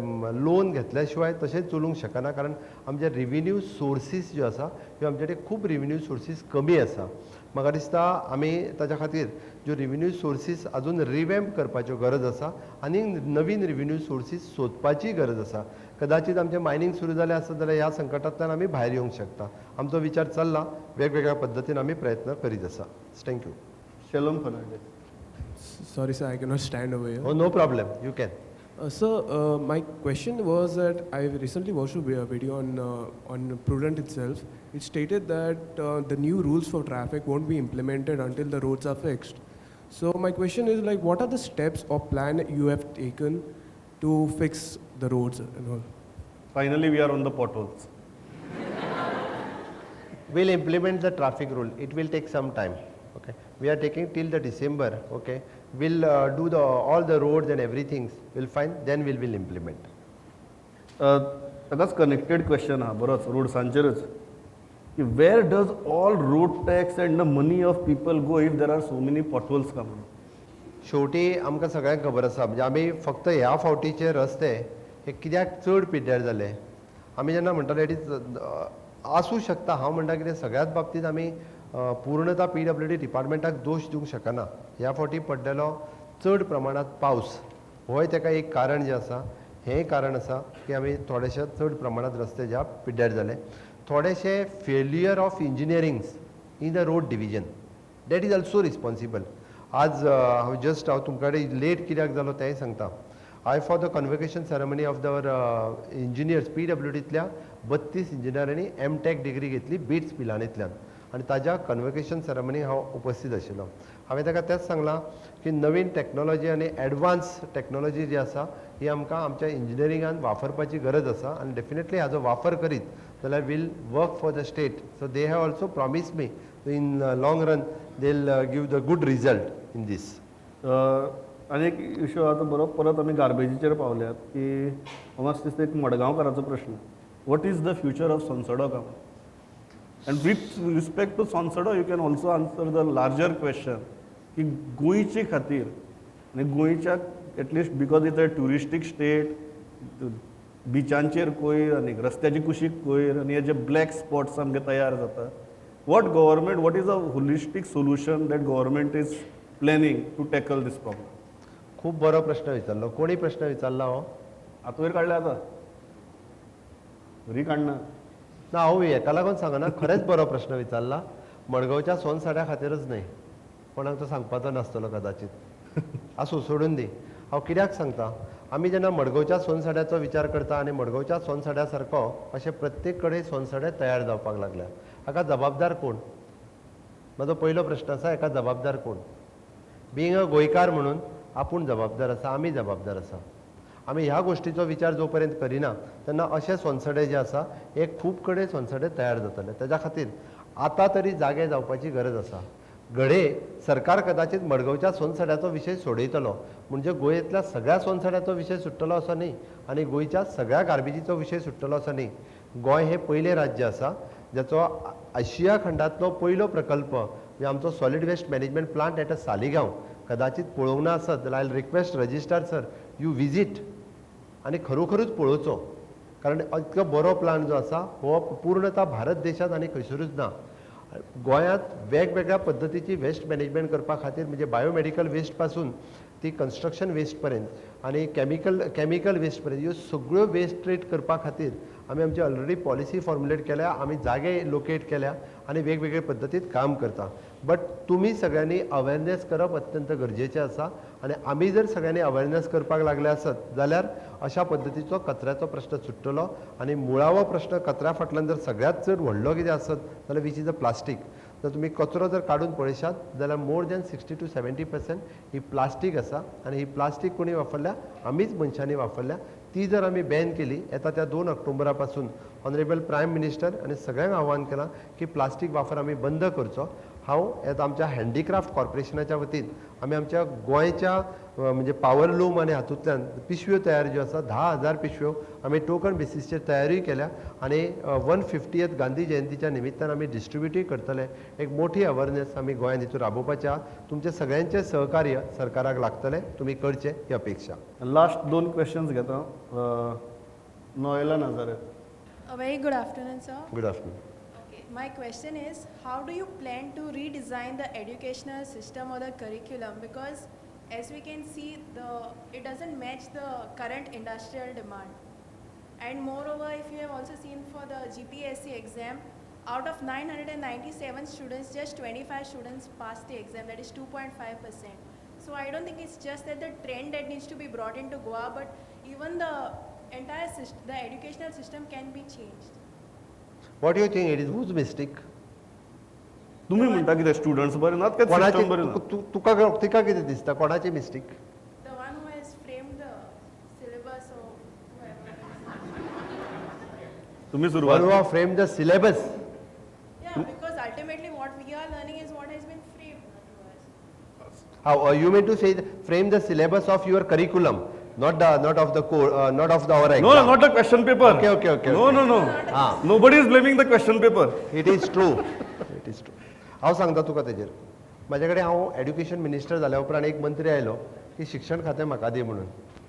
लोन घेतल्या शिवाय तशेंच चलूंक शकना, कारण आमचे रिविन्यू सोर्सीस ज्यो आसा ह्यो आमचे कडेन खूब रिविन्यू सोर्सीस कमी आसा. म्हाका दिसता आमी ताच्या खातीर ज्यो रिविन्यू सोर्सीस अजून रिवेम्प करपाच्यो गरज आसा आनी नवीन रिविन्यू सोर्सीस सोदपाची गरज आसा. कदाचित आमचें मायनींग सुरू जालें आसत जाल्यार ह्या संकटांतल्यान आमी भायर येवंक शकता. आमचो विचार चल्ला, वेगवेगळ्या पद्दतीन आमी प्रयत्न करीत आसा. Thank you. Shalom Fernandes. Sorry sir, I cannot stand over here. Oh, no problem, you can. Sir, my question was that I recently watched a video on Prudent itself. It stated that the new rules for traffic won't be implemented until the roads are fixed. So my question is, like, what are the steps or plan you have taken to fix the roads and all? Finally, we are on the potholes. We'll implement the traffic rule. It will take some time. Okay, we are taking till the December. Okay, we'll do the all the roads and everything. We'll find, then we will implement. ताकाच connected question आहा बरोच रोड्सांचेरच, की where does all road tax and the money of people go if there are so many potholes का म्हणून. शेवटी आमकां सगळ्यांक खबर आसा, म्हणजे आमी फक्त ह्या फावटीचे रस्ते हे कित्याक चड पिड्ड्यार जाले आमी जेन्ना म्हणटाले it is आसूं शकता. हांव म्हणटा कितें सगळ्याच बाबतींत आमी पूर्णता PWD डिपार्टमेंटाक दोश दिवंक शकना. ह्या फावटी पडलेलो चड प्रमाणांत पावस होय ताका एक कारण जें आसा, हें कारण आसा की आमी थोडेशे चड प्रमाणांत रस्ते ज्या पिड्ड्यार जाले. थोडेशे failure of engineerings in the road division that is also responsible. आज हांव जस्ट हांव तुमकां कडेन लेट कित्याक जालो तेंय सांगता. I for the convocation ceremony of the engineers PWDतल्या 32 इंजिनियरांनी M.Tech degree घेतली बिट्स पिलानींतल्यान आनी ताज्या कन्वोकेशन सेरेमनी हांव उपस्थित आशिल्लो. हांवें ताका तेंच सांगलां की नवीन टॅक्नोलॉजी आनी एडवान्स टॅक्नोलॉजी जी आसा ही आमकां आमच्या इंजिनियरिंगान वापरपाची गरज आसा आनी डेफिनेटली हाजो वापर करीत जाल्यार will work for the state. So they have also promise me in long run they will give the good result in this. आनी एक इशू आतां बरो परत आमी गार्बेजीचेर पावल्यात की म्हाका दिसता एक मडगांवकाराचो प्रश्न, what is the future of Sonsodo गांव? And with respect to Sonsodo you can also answer the larger question की गोंयचे खातीर आनी गोंयच्या at least because it's a touristic state, बिचांचेर कोयर आनी रस्त्याचे कुशीक कोयर आनी हे जे ब्लॅक स्पॉट्स आमगे तयार जाता, what government, what is a holistic solution that government is planning to tackle this problem? खूब बरो प्रश्न विचारलो. कोणी प्रश्न विचारला हो? आतां वयर काडले, आतां वरी काडना ना हांव हेका लागून सांगना, खरेंच बरो प्रश्न विचारला. मडगांवच्या सोनसाड्या खातीरच न्हय, कोणाक तो सांगपाचो नासतलो कदाचित, आसूं सोडून दी. हांव कित्याक सांगता, आमी जेन्ना मडगांवच्या सोनसाड्याचो विचार करता आनी मडगांवच्या सोनसाड्या सारको अशे प्रत्येक कडेन सोनसडे तयार जावपाक लागल्या, हाका जबाबदार कोण? म्हाजो पयलो प्रश्न आसा, हेका जबाबदार कोण? बीइंग अ गोंयकार म्हणून आपूण जबाबदार आसा, आमी जबाबदार आसा. आमी ह्या गोश्टीचो विचार जो पर्यंत करिना तेन्ना अशे सोनसडे जे आसा हे खूब कडेन सोनसडे तयार जातले. तेज्या खातीर आतां तरी जागे जावपाची गरज आसा. घडये सरकार कदाचित मडगांवच्या सोनसड्याचो विशय सोडयतलो, म्हणजे गोंयेंतल्या सगळ्या सोनसड्याचो विशय सुट्टलो असो न्ही आनी गोंयच्या सगळ्या गार्बेजीचो विशय सुट्टलो असो न्ही. गोंय हें पयलें राज्य आसा जाचो आशिया खंडांतलो पयलो प्रकल्प म्हणजे आमचो solid waste management plant at a Saligao कदाचित पळोवंक ना आसत जाल्यार I request registrar sir you visit आनी खरोखरूच पळोवचो, कारण इतको बरो प्लांट जो आसा हो पूर्णता भारत देशांत आनी खंयसरूच ना. गोंयांत वेगवेगळ्या पद्दतीची वेस्ट मॅनेजमेंट करपा खातीर म्हणजे बायोमेडिकल वेस्ट पासून ती कन्स्ट्रक्शन वेस्ट पर्यंत आनी केमिकल वेस्ट पर्यंत ह्यो सगळ्यो वेस्ट ट्रीट करपा खातीर आमी आमची ऑलरेडी पॉलिसी फॉर्मुलेट केल्या, आमी जागे लोकेट केल्या आनी वेगवेगळे पद्दतीत काम करता. बट तुमी सगळ्यांनी अवेरनेस करप अत्यंत गरजेचें आसा आनी आमी जर सगळ्यांनी अवेरनेस करपाक लागले आसत जाल्यार अशा पद्दतीचो कचऱ्याचो प्रश्न सुट्टलो. आनी मुळावो प्रश्न कचऱ्या फाटल्यान जर सगळ्यांत चड व्हडलो कितें आसत जाल्यार which is a plastic. जर तुमी कचरो जर काडून पळयशात जाल्यार more than 60 to 70% he plastic आसा आनी ही प्लास्टीक कोणी वापरल्या? आमीच मनशांनी वापरल्या. ती जर आमी बॅन केली येता त्या 2 ऑक्टोबरा पासून ऑनरेबल प्रायम मिनिस्टर आनी सगळ्यांक आव्हान केलां की प्लास्टीक वापर आमी बंद करचो. हांव येता आमच्या हँडीक्राफ्ट कॉर्पोरेशनाच्या वतीन आमी आमच्या गोंयच्या म्हणजे पावर लूम आनी हातूंतल्यान पिशव्यो तयार ज्यो आसा 10,000 पिशव्यो आमी टोकन बेसीसचेर तयारूय केल्या आनी 150th Gandhi जयंतीच्या निमित्तान आमी डिस्ट्रिब्युटूय करतले. एक मोठी अवेरनेस आमी गोंयांत हितून राबोवपाच्या. तुमचें सगळ्यांचें सहकार्य सरकाराक लागतलें, तुमी करचें ही अपेक्षा. लास्ट 2 क्वेश्चन्स घेता. Noela Nazareth. A very good afternoon, sir. Good afternoon. My question is, how do you plan to redesign the educational system or the curriculum? Because as we can see, it doesn't match the current industrial demand. And moreover, if you have also seen for the GPSC exam, out of 997 students, just 25 students passed the exam, that is 2.5%. So I don't think it's just that the trend that needs to be brought into Goa, but even the entire system, the educational system can be changed. What do you think? It is whose mistake? तुम्ही म्हणता कितें students बरे नात काय system बरें ना? तुका तिका कितें दिसता कोणाची mistake? The one who has framed the syllabus or whoever. तुम्ही सुरुवात. One who framed the syllabus. Yeah, because ultimately what we are learning is what has been framed to us. How you mean to say frame the syllabus of your curriculum? Not the, not of the core, not of the our exam. No, no, not the question paper. Okay, okay, okay. No, okay. No, no. Ah. Nobody is blaming the question paper. It is true. It is true. हांव सांगता तुका तेजेर. म्हाजे कडेन हांव education minister जाल्या उपरांत एक मंत्री आयलो की शिक्षण खातें म्हाका दी म्हणून.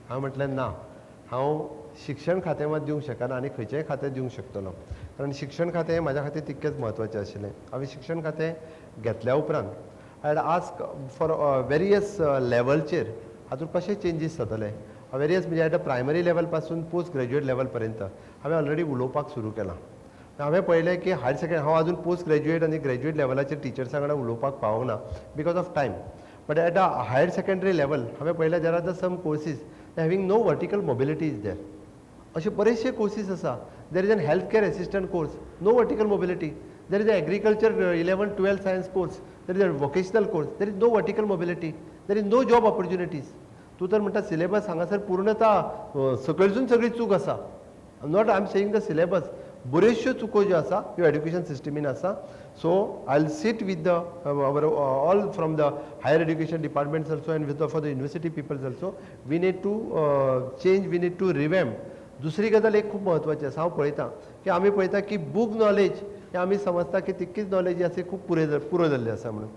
हांव म्हटलें ना, हांव शिक्षण खातें मात दिवंक शकना आनी खंयचेंय खातें दिवंक शकतलो, कारण शिक्षण खातें हें म्हाज्या खातीर तितकेंच म्हत्वाचें आशिल्लें. हांवें शिक्षण खातें घेतल्या उपरांत I had ask for various लेवलचेर हातूंत कशे चेंजीस जातले. वेरियस म्हणजे एट अ प्रायमरी लेवल पासून पोस्ट ग्रॅज्युएट लेवल पर्यंत हांवें ऑलरेडी उलोवपाक सुरू केलां. हांवें पळयलें की हायर सेकंड हांव अजून पोस्ट ग्रॅज्युएट आनी ग्रॅज्युएट लेवलाचेर टिचर्सां वांगडा उलोवपाक पावूंक ना because of time. But at a higher secondary level हांवें पळयलें there are the some courses Having no vertical mobility is there. अशे बरेचशे कोर्सीस आसा. There is an health care assistant course, no vertical mobility. There is a agriculture 11 12 science course, there is a vocational course, there is no vertical mobility, there is no job opportunities. तूं तर म्हणटा syllabus हांगासर पूर्णता सकयलसून सगळी चूक आसा. Not I am saying the syllabus, बऱ्योचश्यो चुको ज्यो आसा ह्यो एड्युकेशन सिस्टमीन आसा. So I will sit with the our all from the higher education departments also and with for the university peoples also. We need to change, we need to revamp. दुसरी गजाल एक खूब म्हत्वाची आसा. हांव पळयतां की आमी पळयता की बूक नॉलेज हे आमी समजता की तितकीच नॉलेज आसा खूब पुरो जाल्ली आसा म्हणून.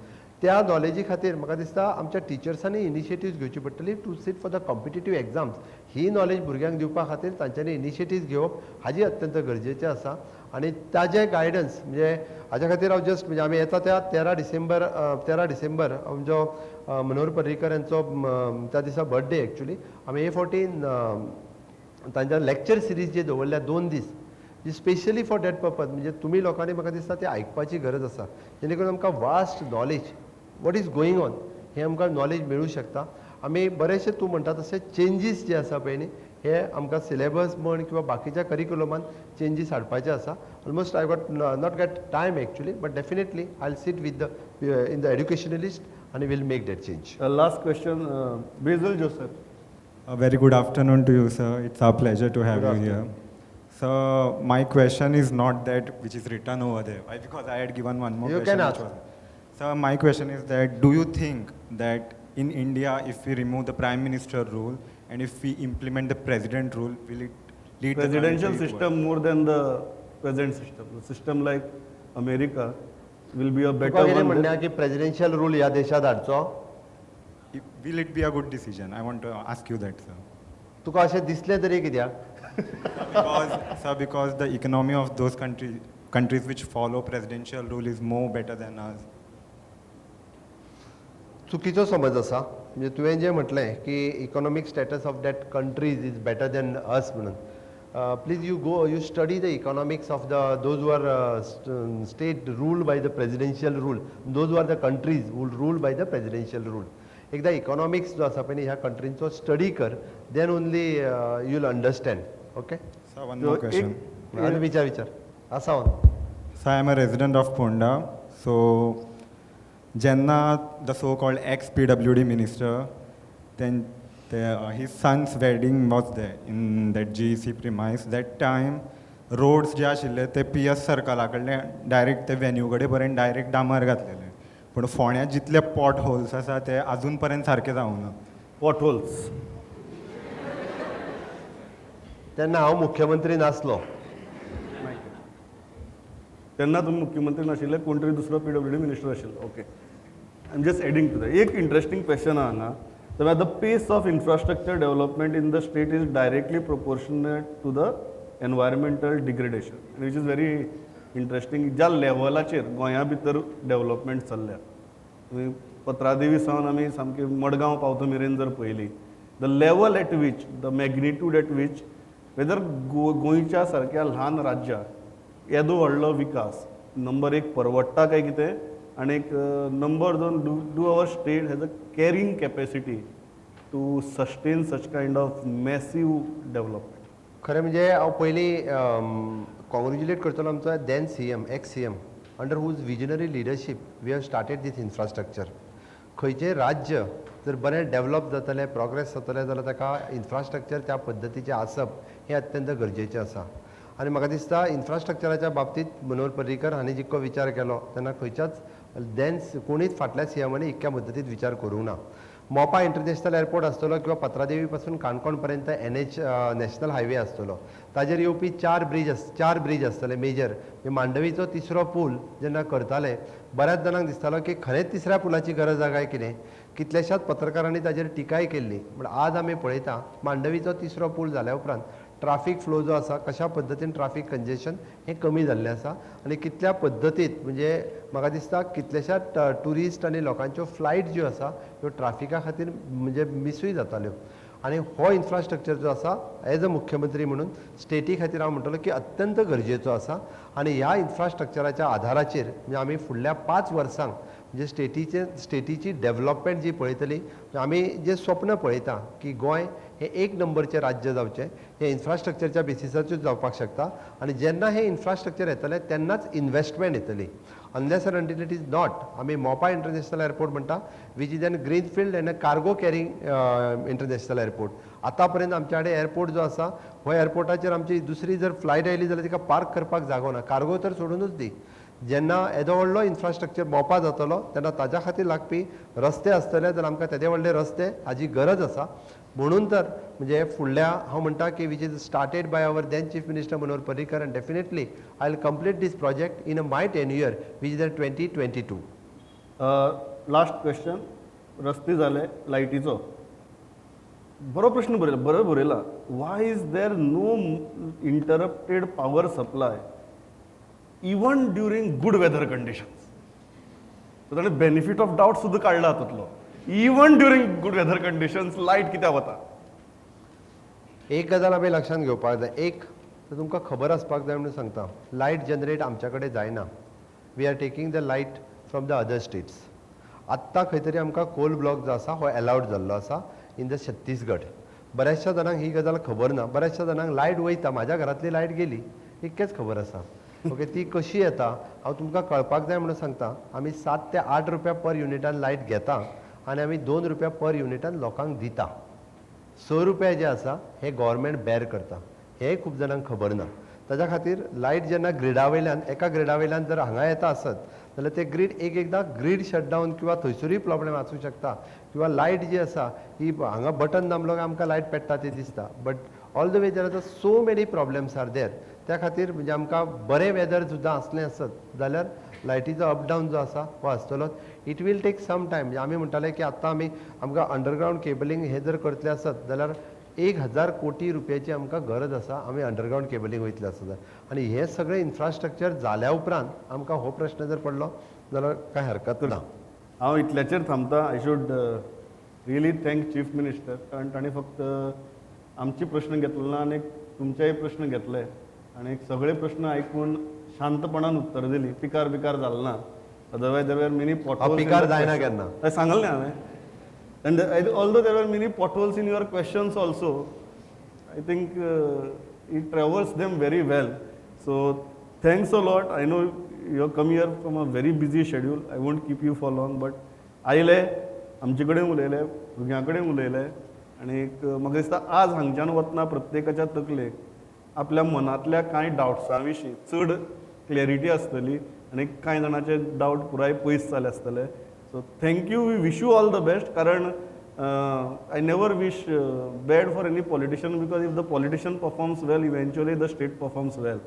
त्या नॉलेजी खातीर म्हाका दिसता आमच्या टिचर्सांनी इनिशिएटिव्स घेवची पडटली to sit for the competitive exams. He knowledge भुरग्यांक दिवपा खातीर तांच्यांनी इनिशिएटिव्स घेवप हाजी अत्यंत गरजेचें आसा. आनी ताजें गायडन्स म्हणजे हाज्या खातीर हांव जस्ट म्हणजे आमी येता त्या 13 डिसेंबर आमचो मनोहर पर्रीकर यांचो त्या दिसा बर्थडे एक्चुली. आमी A14 तांच्या लेक्चर सिरीज जे दवरल्या 2 दीस जी स्पेशली फॉर that purpose. म्हणजे तुमी लोकांनी म्हाका दिसता ते आयकपाची गरज आसा, जेणे करून आमकां vast knowledge what is going on हें आमकां नॉलेज मेळूं शकता. आमी बरेचशे तूं म्हणटा तशे चेंजीस जे आसा पळय न्ही हे आमकां सिलेबस म्हण किंवा बाकीच्या करिक्युलमान चेंजीस हाडपाचे आसा. Almost I got not get time actually, but definitely I will sit with the in the educationalist आनी will make that change. Last question, Basil Joseph. A very good afternoon to you, sir. It's our pleasure to have you here. So my question is not that which is written over there, because I had given one more you question. You can ask. Sir, my question is that do you think that in India, if we remove the Prime Minister rule and if we implement the President rule, will it lead presidential the country system more than the present system? The system like America will be a better one. तुका की presidential rule ह्या देशात हाडचो? Will it be a good decision? I want to ask you that, sir. तुका अशें दिसलें तरी कित्याक? Because, sir, because the economy of those countries which follow presidential rule is more better than us. चुकीचो समज आसा. म्हणजे तुवें जें म्हटलें की economic status of that countries is better than us म्हणून, please you go you study the economics of the those who are state rule by the presidential rule, those who are the countries who rule by the presidential rule. एकदा economics जो आसा पळय ह्या कंट्रींचो study कर, then only you will understand. Okay sir, one more question. आनी विचार विचार आसा. Sir, I am a resident of Ponda. So जेन्ना the so called ex PWD minister, then his son's wedding was there in that GEC premise. That time roads जे आशिल्ले ते P S सर्कला कडले direct ते venue कडेन पर्यंत direct डांबर घातलेले, पूण फोंड्या जितले पॉट होल्स आसा ते अजून पर्यंत सारके जावना. पॉट होल्स तेन्ना हांव मुख्यमंत्री नासलो. तेन्ना तुमी मुख्यमंत्री नाशिल्ले, कोण तरी दुसरो PWD minister आशिल्लो. Okay, I am just adding to that. एक इंट्रस्टींग क्वेश्चन आहा हांगा. The pace of infrastructure development in the state is directly proportionate to the environmental degradation, which is very interesting. ज्या लेवलाचेर गोंया भितर डेव्हलपमेंट चल्ल्या, तुमी पत्रादेवी सावन आमी सामकी मडगांव पावता मेरेन जर पळयली, the level at which, the magnitude at which, whether गोंयच्या सारक्या ल्हान राज्याक येदो व्हडलो विकास, नंबर 1 परवडटा काय कितें, आनी एक number 2, do our state has a carrying capacity to sustain such kind of massive development? खरें म्हणजे हांव पयलीं कॉंग्रेच्युलेट करतलो आमचो then CM, ex CM, under whose visionary leadership we have started this infrastructure. खंयचें राज्य जर बरें डेवलप जातलें, प्रोग्रेस जातलें जाल्यार ताका इन्फ्रास्ट्रक्चर त्या पद्दतीचें आसप हें अत्यंत गरजेचें आसा. आनी म्हाका दिसता इन्फ्रास्ट्रक्चराच्या बाबतींत मनोहर पर्रीकर हांणी जितको विचार केलो तेन्ना खंयच्याच then कोणीच फाटल्या सीएमांनी इतक्या पद्दतीन विचार करूंक ना. मोपा इंटरनॅशनल एअरपोर्ट आसतलो किंवा पत्रादेवी पासून काणकोण पर्यंत NH national highway आसतलो, ताजेर येवपी चार ब्रिज आसतले मेजर. मांडवीचो तिसरो पूल जेन्ना करताले बऱ्याच जाणांक दिसतालो की खरेंच तिसऱ्या पुलाची गरज आसा काय कितें, कितल्याशाच पत्रकारांनी ताजेर टिकाय केल्ली. पूण आज आमी पळयता मांडवीचो तिसरो पूल जाल्या उपरांत ट्राफीक फ्लो जो आसा कशा पद्दतीन ट्राफीक कंजेशन हें कमी जाल्लें आसा आनी कितल्या पद्दतीत म्हणजे म्हाका दिसता कितल्याशाच ट्युरिस्ट आनी लोकांच्यो फ्लायट ज्यो आसा त्यो ट्राफिका खातीर म्हणजे मिसूय जाताल्यो. आनी हो इन्फ्रास्ट्रक्चर जो आसा एज अ मुख्यमंत्री म्हणून स्टेटी खातीर हांव म्हणटलो की अत्यंत गरजेचो आसा आनी ह्या इन्फ्रास्ट्रक्चराच्या आधाराचेर म्हणजे आमी फुडल्या 5 वर्सांक म्हणजे स्टेटीची डेव्हलपमेंट जी पळयतली, आमी जें स्वप्न पळयता की गोंय हें 1 नंबरचें राज्य जावचें, हें इन्फ्रास्ट्रक्चरच्या बेसिसाचेर जावपाक शकता आनी जेन्ना हें इन्फ्रास्ट्रक्चर येतलें तेन्नाच इन्वेस्टमेंट येतली. Unless and until it is not, आमी मोपा इंटरनॅशनल एअरपोर्ट म्हणटा which is an greenfield and a cargo carrying international airport. आतां पर्यंत आमच्या कडेन एअरपोर्ट जो आसा हो एअरपोर्टाचेर आमची दुसरी जर फ्लायट आयली जाल्यार तिका पार्क करपाक जागो ना, कार्गो तर सोडूनच दी. जेन्ना येदो व्हडलो इन्फ्रास्ट्रक्चर मोपा जातलो तेन्ना ताज्या खातीर लागपी रस्ते आसतले जाल्यार आमकां तेदे व्हडले रस्ते हाजी गरज आसा. म्हणून तर म्हणजे फुडल्या हांव म्हणटा की which is started by our then chief minister Manohar Parrikar and definitely I will complete this project in my tenure which is 2022. Last question, रस्ते जाले, लायटीचो बरो प्रश्न बरयला, बरो बरयला. Why is there no interrupted power supply even during good weather conditions? So ताणें benefit of डावट सुद्दां काडला हातूंतलो. Even during good weather conditions light कित्याक वता? एक गजाल आमी लक्षांत घेवपाक जाय, एक तर तुमकां खबर आसपाक जाय म्हणून सांगता, लायट जनरेट आमच्या कडेन जायना. We are taking the light from the other states. आत्तां खंय तरी आमकां कोल ब्लॉक जो आसा हो एलावड जाल्लो आसा इन the Chhattisgarh. बऱ्याचशा जाणांक ही गजाल खबर ना, बऱ्याचशा जाणांक लायट वयता, म्हाज्या घरांतली लायट गेली इतकेंच खबर आसा. ओके, ती कशी येता हांव तुमकां कळपाक जाय म्हणून सांगता. आमी 7 ते 8 रुपया पर युनिटान लायट घेता आनी आमी 2 रुपया पर युनिटान लोकांक दिता. 6 रुपया जे आसा हे गव्हर्मेंट बेर करता, हें खूब जाणांक खबर ना. ताज्या खातीर लायट जेन्ना ग्रिडा वयल्यान एका ग्रिडा वयल्यान जर हांगा येता आसत जाल्यार ते ग्रीड एक एकदां ग्रीड शटडावन किंवा थंयसरूय प्रॉब्लेम आसूं शकता, किंवा लायट जी आसा ही हांगा बटन दामलो काय आमकां लायट पेट्टा ती दिसता, but all the way there are so many problems are there. त्या खातीर म्हणजे आमकां बरें वेदर सुद्दां आसलें आसत जाल्यार लायटीचो अपडावन जो आसा हो आसतलोच. It will take some time. म्हणजे आमी म्हणटाले की आतां आमी आमकां अंडरग्रावंड केबलिंग हें जर करतले आसत जाल्यार 1000 कोटी रुपयाची आमकां गरज आसा, आमी अंडरग्रावंड केबलिंग वयतले आसत जाल्यार. आनी हें सगळें इन्फ्रास्ट्रक्चर जाल्या उपरांत आमकां हो प्रश्न जर पडलो जाल्यार कांय हरकत ना. हांव इतल्याचेर थांबता. I should really thank chief minister, कारण ताणें फक्त आमचे प्रश्न घेतलो ना आनी तुमचेय प्रश्न घेतले आनी सगळे प्रश्न आयकून शांतपणान उत्तर दिली. पिकार बिकार जालो ना, otherwise there were many potholes. पिकार जायना केन्ना सांगलें हांवें. And although there were many potholes in your questions also, I think it traversed them very well. So thanks a lot. I know you have come here from a very busy schedule. I won't keep you for long, but आयले आमचे कडेन उलयले, भुरग्यां कडेन उलयले आनी म्हाका दिसता आज हांगच्यान वतना प्रत्येकाच्या तकलेक आपल्या मनांतल्या कांय डावट्सां विशीं चड क्लॅरिटी आसतली आनी कांय जाणांचे डावट पुराय पयस जाले आसतले. So thank you, we wish you all the best. कारण I never wish bad for any politician, because if the politician performs well, eventually the state performs well.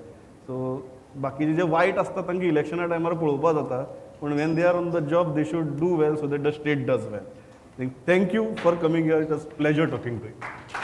So बाकीचे जे वायट आसता तांकां इलेक्शना टायमार पळोवपा जाता, पूण when they are on the job they should do well so that the state does well. Thank you for coming here. It was pleasure talking to you.